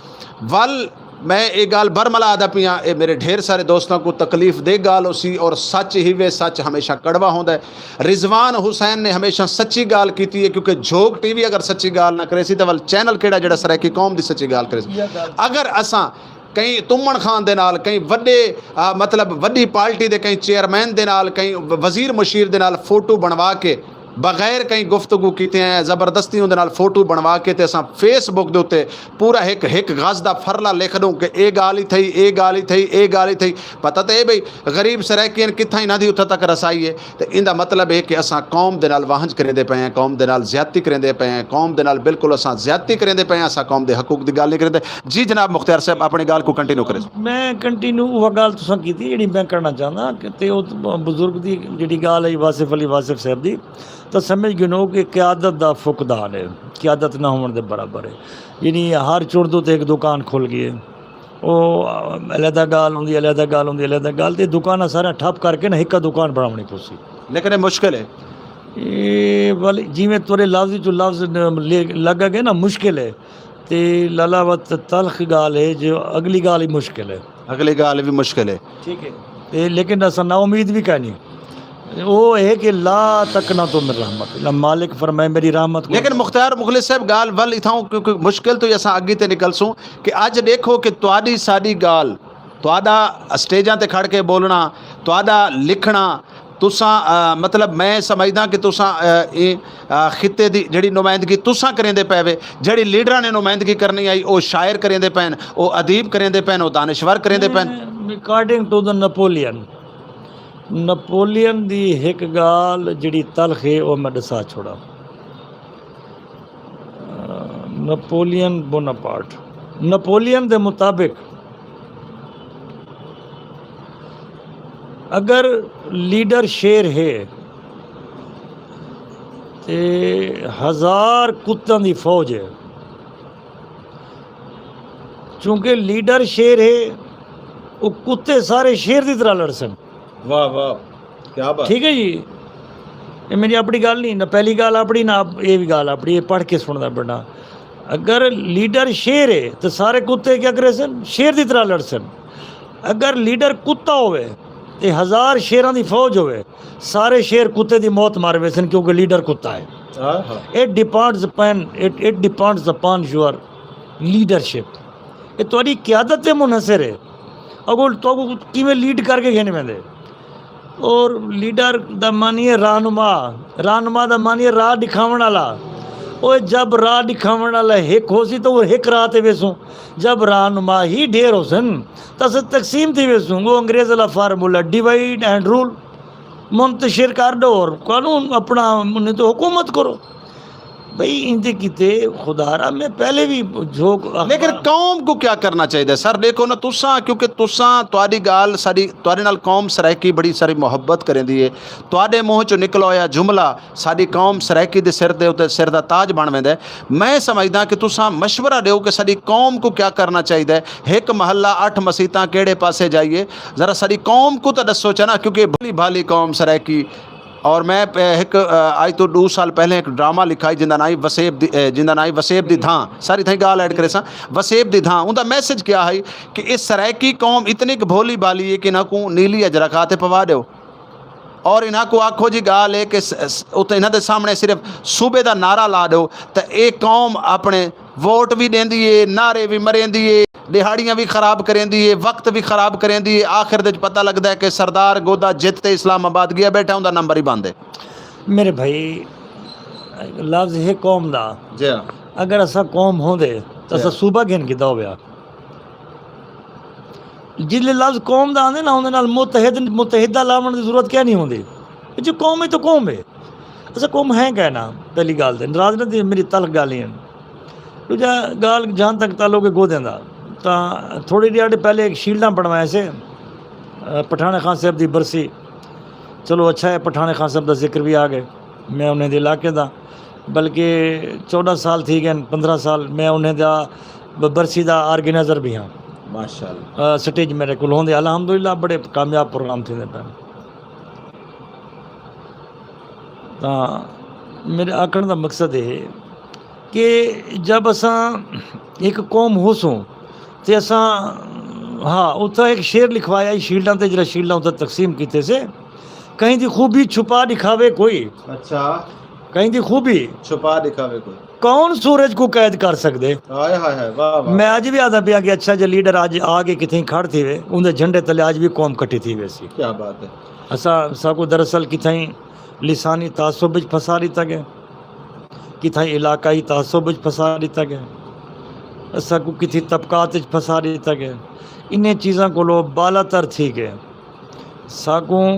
ول میں یہ گال برملا آدھا پیاں، اے میرے ڈھیر سارے دوستاں کو تکلیف دے گال ہو سی، اور سچ ہی وے، سچ ہمیشہ کڑوا ہوندا ہے۔ رضوان حسین نے ہمیشہ سچی گال کیتی ہے، کیونکہ جھوک ٹی وی اگر سچی گال نہ کرے سی تو ول چینل کیڑا جڑا سرائیکی قوم دی سچی گال کرے سی؟ اگر اساں کہیں تمن خان دے نال، کہیں وڈے، آ، مطلب وڈی پارٹی دے کہیں چیئرمین دے نال، کہیں وزیر مشیر دے نال فوٹو بنوا کے بغیر کہیں گفتگو کیتے ہیں، زبردستی اون دے نال فوٹو بنوا کے تے اساں فیس بک دے اتے پورا ہک ہک غز دا فرلا لکھ دوں کہ اے گال ہی تھئی، اے گال ہی تھئی، اے گال ہی تھئی۔ پتہ تے اے بھئی غریب سرائیکین کتھاں انہاں دی اتھاں تک رسائی ہے۔ تے ایندا مطلب ہے کہ اساں قوم دے نال وہنج کریندے پئے ہیں، قوم دے نال زیادتی کریندے پئے ہیں، قوم دے نال بالکل اساں زیادتی کریندے پئے ہیں، اساں قوم دے حقوق دی گال نہیں کریندے۔ جی جناب مختیار صاحب، اپنی گال کو کنٹینیو کریں۔ میں کنٹینیو وہ گال تساں کیتی جڑی میں کرنا چاہنا کہ تے او بزرگ دی جڑی گال ہے واصف علی واصف صاحب دی، تو سمجھ گنو کہ قیادت دا فقدان ہے، قیادت نہ ہون دے برابر ہے۔ یعنی ہر چڑ دو تے ایک دکان کھل گئی ہے۔ او علیحدہ گال ہوندی، علیحدہ گال ہوندی، علیحدہ گال۔ تے دکاناں سارا ٹھپ کر کے نا ہکا دکان بناونی پوسی۔ لیکن یہ مشکل ہے۔ اے والی جیویں تورے لفظ چ لفظ ن-، لے-، لگا گئے نا مشکل ہے۔ تے لالا وت تلخ گال ہے جو اگلی گال ہی مشکل ہے۔ اگلی گال بھی مشکل ہے۔ ٹھیک ہے۔ تے لیکن اساں نا امید بھی کائنی۔ او ہے کہ لا تقنطوا من رحمت اللہ، مالک فرمائے میری رحمت کو۔ لیکن مختیار مخلص صاحب گال ول اتھاؤں کیونکہ مشکل تو ہی اساں اگی تے نکلسوں کہ اج دیکھو کہ تہاڈی ساڈی گال، تہاڈا اسٹیجاں تے کھڑ کے بولنا، تہاڈا لکھنا، تساں، آ، مطلب میں سمجھداں کہ تساں، آ، ایں، آ، خطے دی جڑی نمائندگی تساں کریندے پئے وے، جڑی لیڈراں نے نمائندگی کرنی آئی او شاعر کریندے پئن، او ادیب کریندے پئن، او دانشور کریندے پئن۔ اکارڈنگ ٹو دا نپولین، نپولین دی ہک گال جڑی تلخ ہے او میں ڈسا چھوڑا۔ نپولین بوناپارٹ، نپولین دے مطابق اگر لیڈر شیر ہے تے ہزار کتاں دی فوج ہے، چونکہ لیڈر شیر ہے، وہ کتے سارے شیر دی طرح لڑسن۔ واہ واہ، کیا بات۔ ٹھیک ہے جی، یہ میری اپنی گل نہیں، نہ پہلی گل اپنی، نہ یہ بھی گل اپنی، یہ پڑھ کے سننا پڑنا۔ اگر لیڈر شیر ہے تو سارے کتے کیا کرے سن؟ شیر دی طرح لڑ سن۔ اگر لیڈر کتا ہوئے تے ہزار شیراں دی فوج ہوئے، سارے شیر کتے دی موت مار ویسن، کیونکہ لیڈر کتا ہے۔ It depends upon, it, it depends upon your leadership. یہ تاری قیادت تے منحصر ہے۔ اگو تو کیویں لیڈ کر کے گھن ویندے؟ اور لیڈر دا معنی ہے رہنما۔ رہنما دا معنی ہے راہ ڈکھاون والا۔ اوئے جب راہ ڈکھاون والا ہک ہوسی تو وہ ہک راہ تے ویسوں۔ جب رہنما ہی ڈھیر ہوسن تو اساں تقسیم تھی ویسوں۔ وہ انگریز والا فارمولا، ڈیوائیڈ اینڈ رول، منتشر کر دو اور قانون اپنا، انہیں تو حکومت کرو۔ بھئی ایندے کیتے خدا را میں پہلے بھی جھوک۔ لیکن قوم کو کیا کرنا چاہیے سر؟ دیکھو نا تساں، کیونکہ تساں، تہاڈی گال ساڈی، تہاڈے نال قوم سرائیکی بڑی ساری محبت کریندی ہے۔ تہاڈے منہ چوں نکلا ہویا جملہ ساڈی قوم سرائیکی دے سر دے اتے سر دا تاج بن ویندا ہے۔ میں سمجھدا کہ تساں مشورہ دیو کہ ساڈی قوم کو کیا کرنا چاہیے، ہک محلہ اٹھ مسیتاں کیڑے پاسے جائیے، ذرا ساڈی قوم کو تاں ڈسو چا نا، کیونکہ بھلی بھالی قوم سرائیکی۔ اور میں پ-، ہک، آ، اج تو ڈو سال پہلے ہک ڈرامہ لکھا ہئی جیندا ناں ہئی وسیب دی، اے، جیندا ناں ہئی وسیب دی دھاں، ساری تھیں گال ایڈ کریساں، وسیب دی دھاں۔ اوندا میسج کیا ہئی کہ اس سرائیکی قوم اتنی ک بھولی بھالی ہے کہ انہاں کوں نیلی اجرک ہتھ تے پوا ڈیو۔ اور انہاں کوں آکھو جی گال ہے کہ س-، س-، اتھے انہاں دے سامنے صرف صوبے دا نعرہ لا ڈیو تے اے قوم اپنے ووٹ وی ڈیندی ہے، نعرے وی مریندی ہے، ڈیہاڑیاں وی خراب کریندی ہے، وقت وی خراب کریندی ہے، آخر دے وچ پتہ لگدا ہے کہ سردار گودا جت تے اسلام آباد گیا بیٹھا، اوندا نمبر ہی بند ہے۔ میرے بھائی، لفظ ہے قوم دا۔ جی ہاں۔ اگر اساں قوم ہوندے تو اساں صوبہ گھن کیتا ہویا۔ جس لفظ قوم دا آندے نا، اوندے نال متحد، متحدہ لاون دی ضرورت کیا نہیں ہوندی؟ جو قوم ہے تو قوم ہے۔ اساں قوم ہیں کیا نا؟ پہلی گال تے ناراض نہ تھی، میری تلخ گال ہی ہیں۔ ݙوجھا ڳالھ جہاں تک تعلق ہے گودیں دا، تاں تھوڑی ݙیہاڑ پہلے ہک شیلڈاں بݨوائے سے، پٹھاݨے خان صاحب دی برسی۔ چلو اچھا ہے، پٹھاݨے خان صاحب دا ذکر وی آ ڳئے۔ میں انہیں دے علاقے دا، بلکہ چوݙاں سال تھی ڳئے، پندرہ سال میں انہیں دا برسی دا آرگنائزر بھی ہاں۔ ماشاءاللہ۔ سٹیج میرے کول ہوندے، الحمدللہ بڑے کامیاب پروگرام تھیندے پئے۔ تاں میرے آکھݨ دا مقصد اے ہے کہ جب اساں ہک قوم ہوسوں تے اساں، ہاں، اتھاں ہک شعر لکھوایا ہئی شیلڈاں تے، جیڑھا شیلڈاں اتھاں تقسیم کیتے سے، کہیں دی خوبی چھپا ݙکھاوے کوئی۔ اچھا۔ کہیں دی خوبی چھپا ݙکھاوے کوئی۔ کون سورج کوں قید کر سڳدے؟ ہائے ہائے ہائے، واہ واہ۔ میں اڄ وی آہدا پیاں کہ اچھا جے لیڈر اڄ آ کے کتھائیں کھڑ تھیوے، اوندے جھنڈے تلے اڄ وی قوم کٹھی تھی ویسی۔ کیا بات ہے۔ اساں، ساکوں دراصل کتھائیں لسانی تعصب وچ پھسا ݙتا ڳئے، کتھائیں علاقائی تعصب وچ پھسا ݙتا ڳئے، ساکوں کتھیں طبقات وچ پھسا ݙتا ڳئے۔ انہیں چیزاں کولوں بالاتر تھی کے ساکوں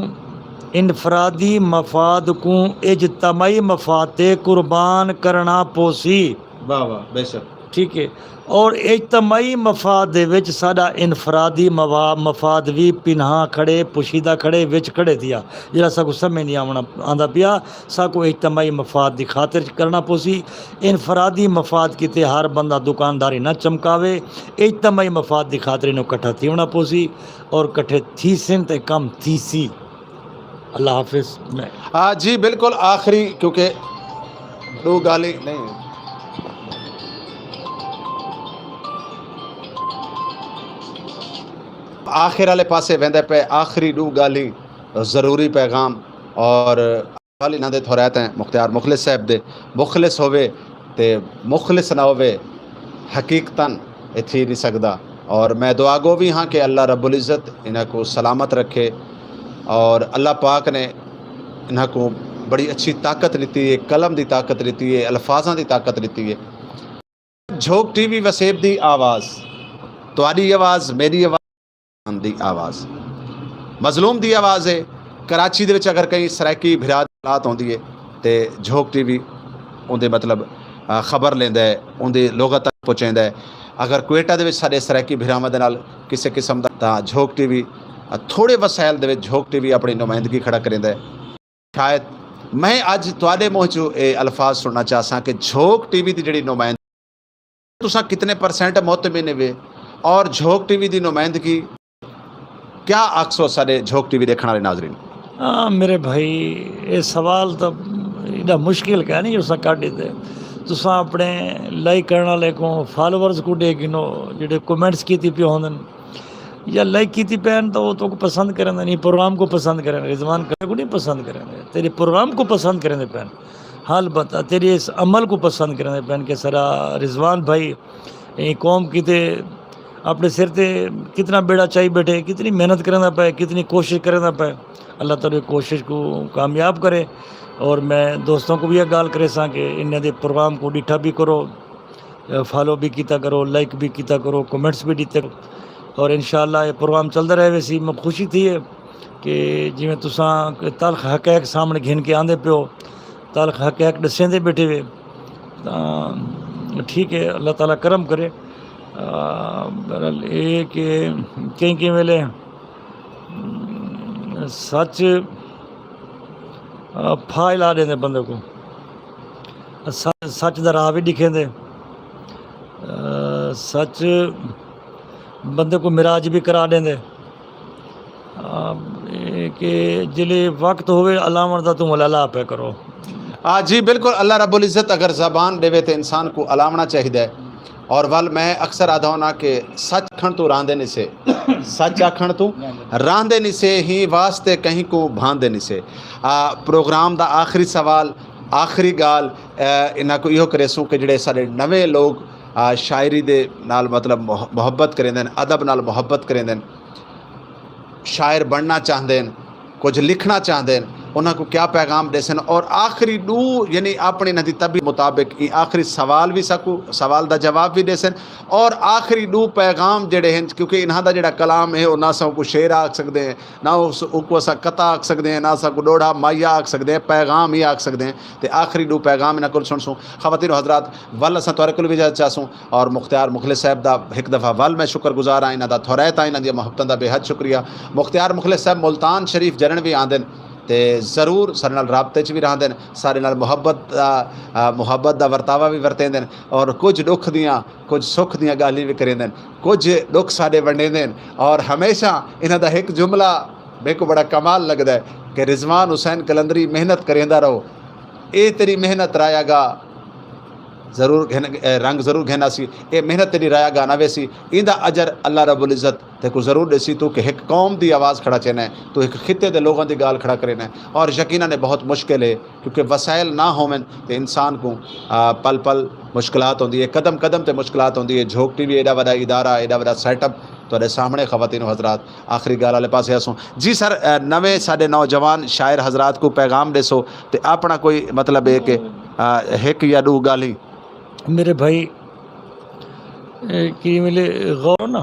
انفرادی مفاد کوں اجتماعی مفاد تے قربان کرݨا پوسی۔ واہ واہ، بے شک۔ ٹھیک ہے، اور اجتماعی مفاد دے وچ ساݙا انفرادی موا-، مفاد وی پنہاں کھڑے، پوشیدہ کھڑے، وچ کھڑے تھیا، جیڑھا ساکوں سمجھ نہیں آوݨا، آندا پیا۔ ساکوں اجتماعی مفاد دی خاطر کرݨا پوسی۔ انفرادی مفاد کیتے ہر بندہ دکانداری نہ چمکاوے، اجتماعی مفاد دی خاطر اینوں کٹھا تھیوݨا پوسی اور کٹھے تھیسن تے کم تھیسی۔ اللہ حافظ۔ میں آ، جی بالکل، آخری، کیونکہ ݙو ڳالھیں نہیں، آخر والے پاسے ویندے پئے، آخری ݙو ڳالھیں، ضروری پیغام، اور سوال انہاں دے تھوریت ہیں مختیار مخلص صاحب دے، مخلص ہووے تے مخلص نہ ہووے، حقیقتاً اے تھی نہیں سڳدا۔ اور میں دعا گو بھی ہاں کہ اللہ رب العزت انہاں کو سلامت رکھے، اور اللہ پاک نے انہاں کو بڑی اچھی طاقت ݙتی ہے، قلم دی طاقت ݙتی ہے، الفاظاں دی طاقت ݙتی ہے۔ جھوک ٹی وی وسیب دی آواز، تہاݙی آواز، میݙی آواز، دی آواز، مظلوم دی آواز ہے۔ کراچی دے وچ اگر کہیں سرائیکی بھرا دی حالات ہوندی ہے تے جھوک ٹی وی اوندے مطلب، آ، خبر لیندا ہے، اوندی لغت تک پہنچیندا ہے۔ اگر کوئٹہ دے وچ ساݙے سرائیکی بھراواں دے نال کسے قسم دا، تاں جھوک ٹی وی، آ، تھوڑے وسائل دے وچ جھوک ٹی وی اپݨی نمائندگی کھڑا کریندا ہے۔ شاید میں اڄ تہاݙے منہ چوں اے الفاظ سݨنا چاہساں کہ جھوک ٹی وی دی جڑی نمائندگی، تساں کتنے پرسینٹ مطمئن ہوے اور جھوک ٹی وی دی نمائندگی کیا آکھسو ساݙے جھوک ٹی وی ݙیکھݨ والے ناظرین؟ ہاں میرے بھائی، اے سوال تاں ایݙا مشکل کائے نہیں جو اساں کڈھ ݙتے۔ تساں اپݨے لائک کرݨ والے کوں، فالوورز کوں ݙے گھنو، جڑے کمنٹس کیتی پئے ہوندن یا لائک کیتی پئے ہن، تاں او تہاکوں پسند کریندن، ایں پروگرام کوں پسند کریندن، رضوان کھڑے کوں نہیں پسند کریندے، تیݙے پروگرام کوں پسند کریندے پئے ہن۔ ہاں البتہ تیݙے اس عمل کوں پسند کریندے پئے ہن کہ ساݙا رضوان بھائی ایں قوم کیتے اپݨے سر تے کتنا بیڑا چائی ٻیٹھے، کتنی محنت کریندا پئے، کتنی کوشش کریندا پئے۔ اللہ تعالیٰ کوشش کوں کامیاب کرے۔ اور میں دوستاں کوں وی اے ڳالھ کریساں کہ انہاں دے پروگرام کوں ݙٹھا بھی کرو، فالو بھی کیتا کرو، لائک بھی کیتا کرو، کمنٹس بھی ݙتے کرو۔ اور انشاءاللہ اے پروگرام چلدا رہے ویسی۔ میں خوشی تھی ہے کہ جیویں تساں تلخ حقائق سامݨے گھن کے آندے پیو، تلخ حقائق ݙسیندے ٻیٹھے وے، تاں ٹھیک ہے، اللہ تعالیٰ کرم کرے۔ آ، بہرحال اے کہ کہیں کہیں ویلے، م، سچ، آ، پھا ہلا ݙیندے بندے کوں۔ س-، سچ دا راہ وی ݙکھیندے۔ آ، سچ بندے کوں معراج وی کرا ݙیندے۔ آ، اے کہ جلے وقت ہووے الاوݨ دا، توں الالا پیا کرو۔ آ، جی بالکل، اللہ رب العزت اگر زبان ݙیوے تے انسان کوں الاوݨا چاہیدا ہے۔ اور ول میں اکثر آہدا ہونداں کہ سچ آکھݨ توں راہندے نسے، سچ آکھݨ توں راہندے نسے، ہیں واسطے کہیں کوں بھاندے نسے۔ آ، پروگرام دا آخری سوال، آخری ڳالھ، آ، انہاں کوں ایہو کریسوں کہ جڑے ساݙے نویں لوگ، آ، شاعری دے نال مطلب مح-، محبت کریندن، ادب نال محبت کریندن، شاعر بݨنا چاہندے ہن، کجھ لکھݨا چاہندے ہن، انہاں کوں کیا پیغام ݙیسن، اور آخری ݙو، یعنی اپݨی انہاں دی طبیعت مطابق ایں آخری سوال وی ساکوں، سوال دا جواب وی ݙیسن، اور آخری ݙو پیغام جیڑھے ہن، کیونکہ انہاں دا جیڑھا کلام ہے، او نہ اساں اوکوں شعر آکھ سڳدے ہیں، نہ اس اوکوں اساں قطعہ آکھ سڳدے ہیں، نہ اساں اوکوں ݙوہڑا مائیہ آکھ سڳدے ہیں، پیغام ہی آکھ سڳدے ہیں۔ تے آخری ݙو پیغام انہاں کول سݨسوں۔ خواتین و حضرات، ول اساں تہاݙے کول وی اجازت چاہسوں، اور مختیار مخلص صاحب دا ہک دفعہ ول میں شکر گزار ہاں، انہاں دا تھورائت ہاں، انہاں دیاں محبتاں دا بے حد شکریہ۔ مختیار مخلص صاحب ملتان شریف جݙݨ وی آندن، تے ضرور ساݙے نال رابطے 'چ وی رہندن، ساݙے نال محبت دا، آ، محبت دا ورتاوا وی ورتیندن، اور کجھ ݙکھ دیاں، کجھ سکھ دیاں ڳالھیں وی کریندن۔ کجھ ݙکھ ساݙے ونڈیندن، اور ہمیشہ انہاں دا ہک جملہ میکوں بڑا کمال لڳدا ہے کہ رضوان حسین قلندری، محنت کریندا رہو، اے تیݙی محنت رایہ گاہ ضرور گھن، اے، رنگ ضرور گھن آسی، اے محنت تیݙی رایہ گاہ نہ ویسی، ایندا اجر اللہ رب العزت تیکوں ضرور ݙیسی۔ توں کہ ہک قوم دی آواز کھڑا چینا ہے، توں ہک خطے دے لوگاں دی ڳالھ کھڑا کرینا ہے، اور یقیناً اے بہت مشکل ہے، کیونکہ وسائل نہ ہوون تے انسان کوں، آ، پل پل مشکلات ہوندی ہے، قدم قدم تے مشکلات ہوندی ہے۔ جھوک ٹی وی ایݙا وݙا ادارہ، ایݙا وݙا سیٹ اپ تہاݙے سامݨے۔ خواتین و حضرات، آخری ڳالھ والے پاسے ہسوں۔ جی سر، آ، نویں ساݙے نوجوان شاعر حضرات کوں پیغام ݙیسو تے اپݨا کوئی مطلب ہے کہ، آ، ہک یا ݙو ڳالھیں۔ میرے بھائی، اے، کہ ملے غور نا،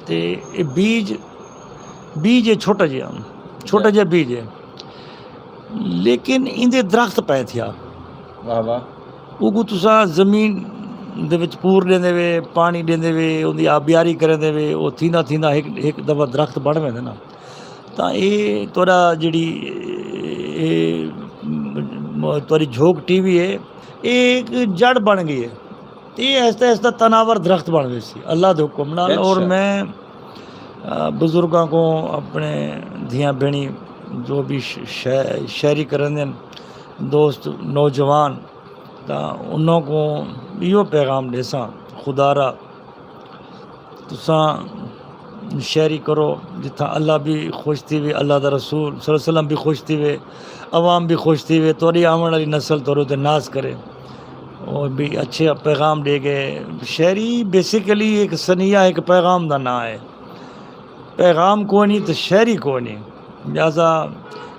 تے اے بیج، بیج ہے چھوٹا جہا، چھوٹا جہا بیج ہے، لیکن ایندے درخت پئے تھیا۔ واہ واہ۔ اوکوں تساں زمین دے وچ پور ݙیندے وے، پاݨی ݙیندے وے، اوندی آبیاری کریندے وے، او تھیندا تھیندا ہک، ہک دفعہ درخت بݨ ویندے نا۔ تاں اے تہاݙا جیڑھی، اے، م-، تہاݙی جھوک ٹی وی ہے، اے ہک جڑ بݨ ڳئی ہے۔ تے اے آہستہ آہستہ تناور درخت بݨ ویسی اللہ دے حکم نال۔ اور میں، آ، بزرگاں کوں، اپݨے دھیاں بھیݨیں جو بھی ش-، شے-، شاعری کریندن، دوست نوجوان، تاں انہاں کوں ایہو پیغام ݙیساں، خدا را تساں شاعری کرو، جتھاں اللہ بھی خوش تھیوے، اللہ دا رسول صلی اللہ علیہ وسلم بھی خوش تھیوے، عوام بھی خوش تھیوے، تہاݙی آوݨ والی نسل تہاݙے تے ناز کرے۔ او بھی اچھے پیغام ݙے ڳئے۔ شاعری بیسیکلی ہک ثنیہ، ہک پیغام دا ناں ہے۔ پیغام کوئی نہیں تے شاعری کوئی نہیں۔ لہذا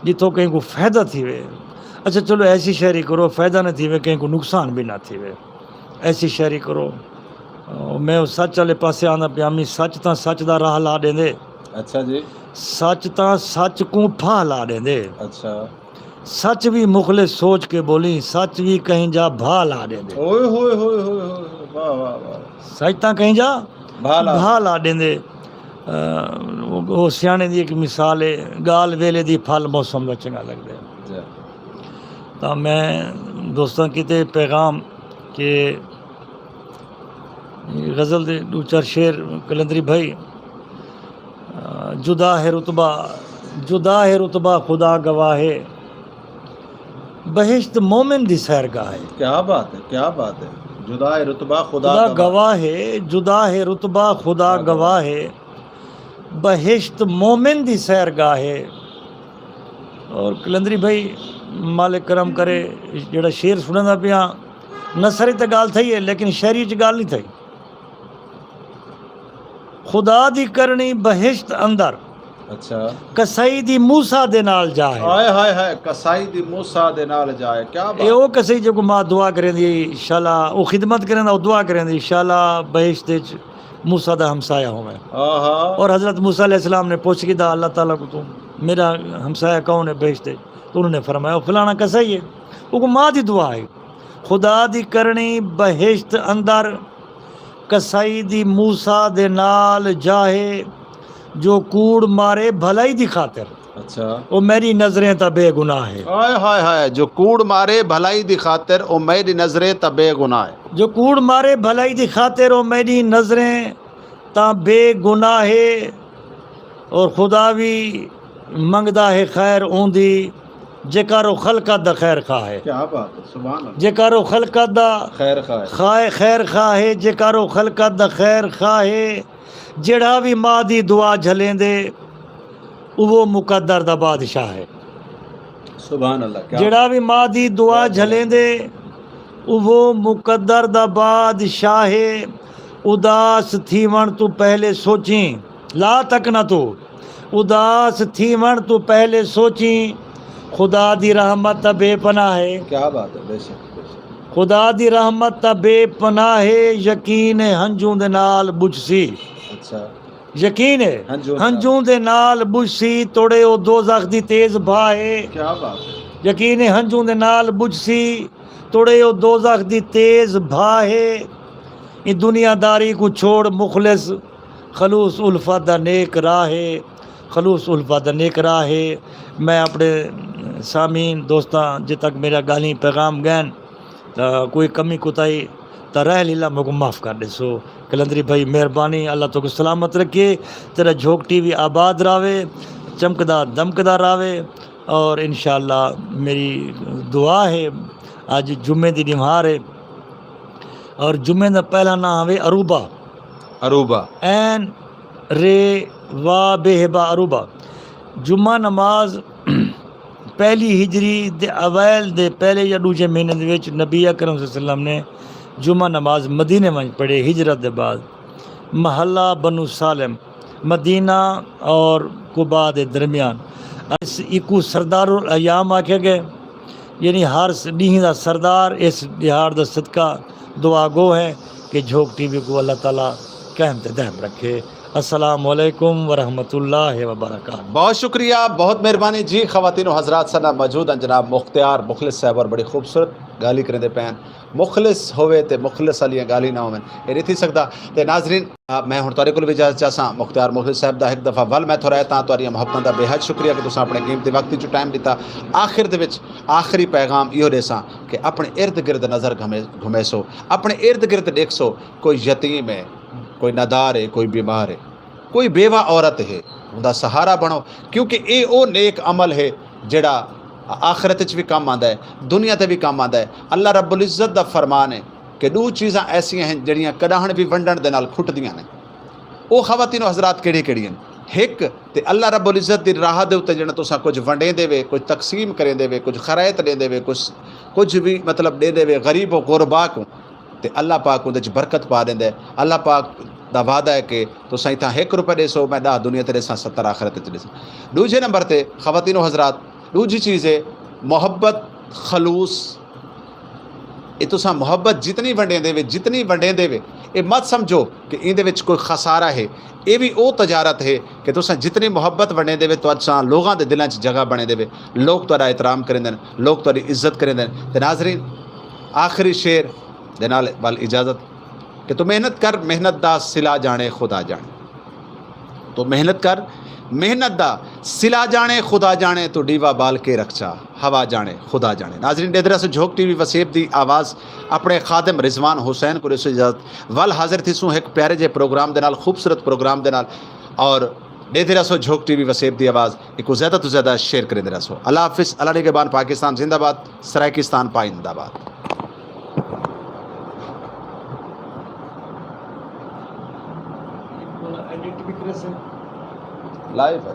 جتھوں کہیں کوں فائدہ تھیوے، اچھا چلو ایسی شاعری کرو، فائدہ نہ تھیوے، کہیں کوں نقصان بھی نہ تھیوے۔ ایسی شاعری کرو۔ او، میں او سچ والے پاسے آندا پیا، میں سچ تاں سچ دا راہ لا ݙیندے۔ اچھا جی۔ سچ تاں سچ کوں پھاہ لا ݙیندے۔ اچھا۔ سچ وی مخلص سوچ کے بولیں، سچ وی کہیں جا بھا لا ݙیندے۔ اوئے ہوئے ہوئے ہوئے ہوئے، واہ واہ واہ۔ سچ تاں کہیں جا بھا لا۔ بھا لا ݙیندے۔ آ، او، او سیاݨے دی ہک مثال ہے، ڳالھ ویلے دی، پھل موسم دا چنڳا لڳدا ہے۔ جی۔ تاں میں دوستاں کیتے پیغام کہ غزل دے ݙو چار شعر قلندری بھائی، آ، جدا ہے رتبہ، جدا ہے رتبہ خدا گواہ ہے، بہشت مومن دی سیرگاہ ہے۔ کیا بات ہے، کیا بات ہے۔ جدا ہے رتبہ خدا خدا گواہ۔ گواہ ہے، جدا ہے رتبہ خدا خدا گواہ۔ گواہ ہے، بہشت مومن دی سیرگاہ ہے۔ اور قلندری بھائی، مالک کرم کرے، جڑا شعر سݨیندا پیاں، نثر تے ڳالھ تھئی ہے، لیکن شاعری چ ڳالھ نہیں تھئی۔ خدا دی کرنی بہشت اندر، اچھا۔ کسائی دی موسیٰ دے نال جا ہے۔ ہائے ہائے ہائے، کسائی دی موسیٰ دے نال جا ہے، کیا بات۔ اے او کسائی جیکوں ماء دعا کریندی ہے، شالا، او خدمت کریندا، او دعا کریندی، شالا بہشت وچ موسیٰ دا ہمسایہ ہوویں۔ آہا۔ اور حضرت موسیٰ علیہ السلام نے پچھ گھدا اللہ تعالیٰ کوں، توں میرا ہمسایہ کون ہے بہشت وچ؟ تو انہوں نے فرمایا، او فلانا کسائی ہے۔ اوکوں ماء دی دعا ہے۔ خدا دی کرنی بہشت اندر، کسائی دی موسیٰ دے نال جاہے، جو کوڑ مارے بھلائی دی خاطر۔ اچھا۔ او میری نظریں تاں بے گناہ ہے۔ ہائے ہائے ہائے، جو کوڑ مارے بھلائی دی خاطر، او میری نظریں تاں بے گناہ ہے۔ جو کوڑ مارے بھلائی دی خاطر، او میری نظریں تاں بے گناہ ہے۔ اور خدا وی منگدا ہے خیر اوندی، جیکر او خلقت دا خیر خواہ ہے۔ کیا بات ہے، سبحان اللہ۔ جیکر او خلقت دا خیر خواہ ہے۔ خواہ، خیر خواہ ہے، جیکر او خلقت دا خیر خواہ ہے۔ جیڑھا وی ماء دی دعا جھلیندے، اوہو مقدر دا بادشاہ ہے۔ سبحان اللہ، کیا جیڑھا وی ماء دی دعا جھلیندے، اوہو مقدر دا بادشاہ ہے۔ اداس تھیوݨ توں پہلے سوچیں، لا تقنطوا، اداس تھیوݨ توں پہلے سوچیں، خدا دی رحمت تاں بے پناہ ہے۔ کیا بات ہے، بے شک، بے شک۔ خدا دی رحمت تاں بے پناہ ہے، یقین ہے ہنجوں دے نال ٻجھسی۔ اچھا۔ یقین ہے ہنجوں دے نال۔ ہنجوں دے نال ٻجھسی، توڑے او دوزخ دی تیز بھا ہے۔ کیا بات ہے۔ یقین ہے ہنجوں دے نال ٻجھسی، توڑے او دوزخ دی تیز بھا ہے۔ ایں دنیا داری کوں چھوڑ مخلص، خلوص الفت دا نیک راہ ہے، خلوص الفت دا نیک راہ ہے۔ میں اپݨے سامعین دوستاں جے تک میرا ڳالھیں پیغام ڳئن تاں کوئی کمی کوتاہی تاں راہ لیلا میکوں معاف کر ݙیسو۔ قلندری بھائی مہربانی، اللہ تہاکوں سلامت رکھے، تیݙا جھوک ٹی وی آباد راہوے، چمکدا دمکدا راہوے۔ اور انشاءاللہ میری دعا ہے، اڄ جمعے دی ݙینہوار ہے اور جمعے دا پہلا ناں ہوے عروبہ۔ عروبہ۔ عین رے وا بے ہبا عروبہ۔ جمعہ نماز پہلی ہجری دے اوائل دے پہلے یا ݙوجھے مہینے دے وچ نبی اکرم صلی اللہ علیہ وسلم نے جمعہ نماز مدینے ونڄ پڑھے ہجرت دے بعد۔ محلہ بنو سالم، مدینہ اور قباء دے درمیان۔ اس ایکوں سردار الایام آکھیا ڳئے، یعنی ہر س-، ݙینہہ دا سردار۔ اس ݙیہاڑ دا صدقہ دعا گو ہے کہ جھوک ٹی وی کوں اللہ تعالیٰ قائم تے دائم رکھے۔ السلام علیکم ورحمۃ اللہ وبرکاتہ۔ بہت شکریہ، بہت مہربانی جی۔ خواتین و حضرات، ساݙے نال موجود ہیں جناب مختیار مخلص صاحب اور بڑی خوبصورت ڳالھیں کریندے پئے ہن۔ مخلص ہووے تے مخلص آلیاں ڳالھیں نہ ہوون، اے نہیں تھی سڳدا۔ تے ناظرین، آ، میں ہݨ تہاݙے کول وی اجازت چاہساں۔ مختیار مخلص صاحب دا ہک دفعہ ول میں تھورائے تاں تہاݙیاں محبتاں دا بے حد شکریہ کہ تساں اپݨے قیمتی وقت چوں ٹائم ݙتا۔ آخر دے وچ آخری پیغام ایہو ݙیساں کہ اپݨے ارد گرد نظر گھمے-، گھمیسو، اپݨے ارد گرد ݙیکھسو، کوئی یتیم ہے، کوئی ندار ہے، کوئی بیمار ہے، کوئی بیوہ عورت ہے، اوندا سہارا بݨو، کیونکہ اے او نیک عمل ہے جیڑھا آخرت وچ وی کم آندا ہے، دنیا تے وی کم آندا ہے۔ اللہ رب العزت دا فرمان ہے کہ ݙو چیزاں ایسیاں ہن جیڑھیاں کݙاہݨ وی ونڈݨ دے نال کھٹدیاں نئیں۔ او خواتین و حضرات کیڑھی کیڑھی ہن؟ ہک تے اللہ رب العزت دی راہ دے اتے جیڑھا تساں کجھ ونڈیندے وے، کجھ تقسیم کریندے وے، کجھ خیرات ݙیندے وے، کجھ، کجھ وی مطلب ݙیندے وے غریب و غربا کوں، تے اللہ پاک اوندے وچ برکت پا ݙیندا ہے۔ اللہ پاک دا وعدہ ہے کہ تساں اتھاں ہک روپے ݙیسو، میں ݙاہ دنیا تے ݙیساں، ستر آخرت وچ ݙیساں۔ ݙوجھے نمبر تے خواتین و حضرات، ݙوجھی چیز ہے محبت، خلوص۔ اے تساں محبت جتنی ونڈیندے وے، جتنی ونڈیندے وے، اے مت سمجھو کہ ایندے وچ کوئی خسارہ ہے۔ اے وی او تجارت ہے کہ تساں جتنی محبت ونڈیندے وے، تساں لوگاں دے دلاں وچ جگہ بݨیندے وے، لوگ تہاݙا احترام کریندن، لوگ تہاݙی عزت کریندن۔ تے ناظرین، آخری شعر دے نال ول اجازت کہ توں محنت کر، محنت دا صلہ ڄاݨے خدا ڄاݨے۔ توں محنت کر، محنت دا صلہ ڄاݨے خدا ڄاݨے، توں ݙیوا ٻال کے رکھ چا، ہوا ڄاݨے خدا ڄاݨے۔ ناظرین، ݙیہدے رہسوں جھوک ٹی وی وسیب دی آواز اپݨے خادم رضوان حسین کوں ݙیسوں اجازت۔ ول حاضر تھیسوں ہک پیارے جے پروگرام دے نال، خوبصورت پروگرام دے نال، اور ݙیہدے رہسوں جھوک ٹی وی وسیب دی آواز۔ ایکوں زیادہ توں زیادہ شیئر کریندے رہسو۔ اللہ حافظ، اللہ نگہبان، پاکستان زندہ باد، سرائیکستان پائندہ باد۔ لائیو ہے۔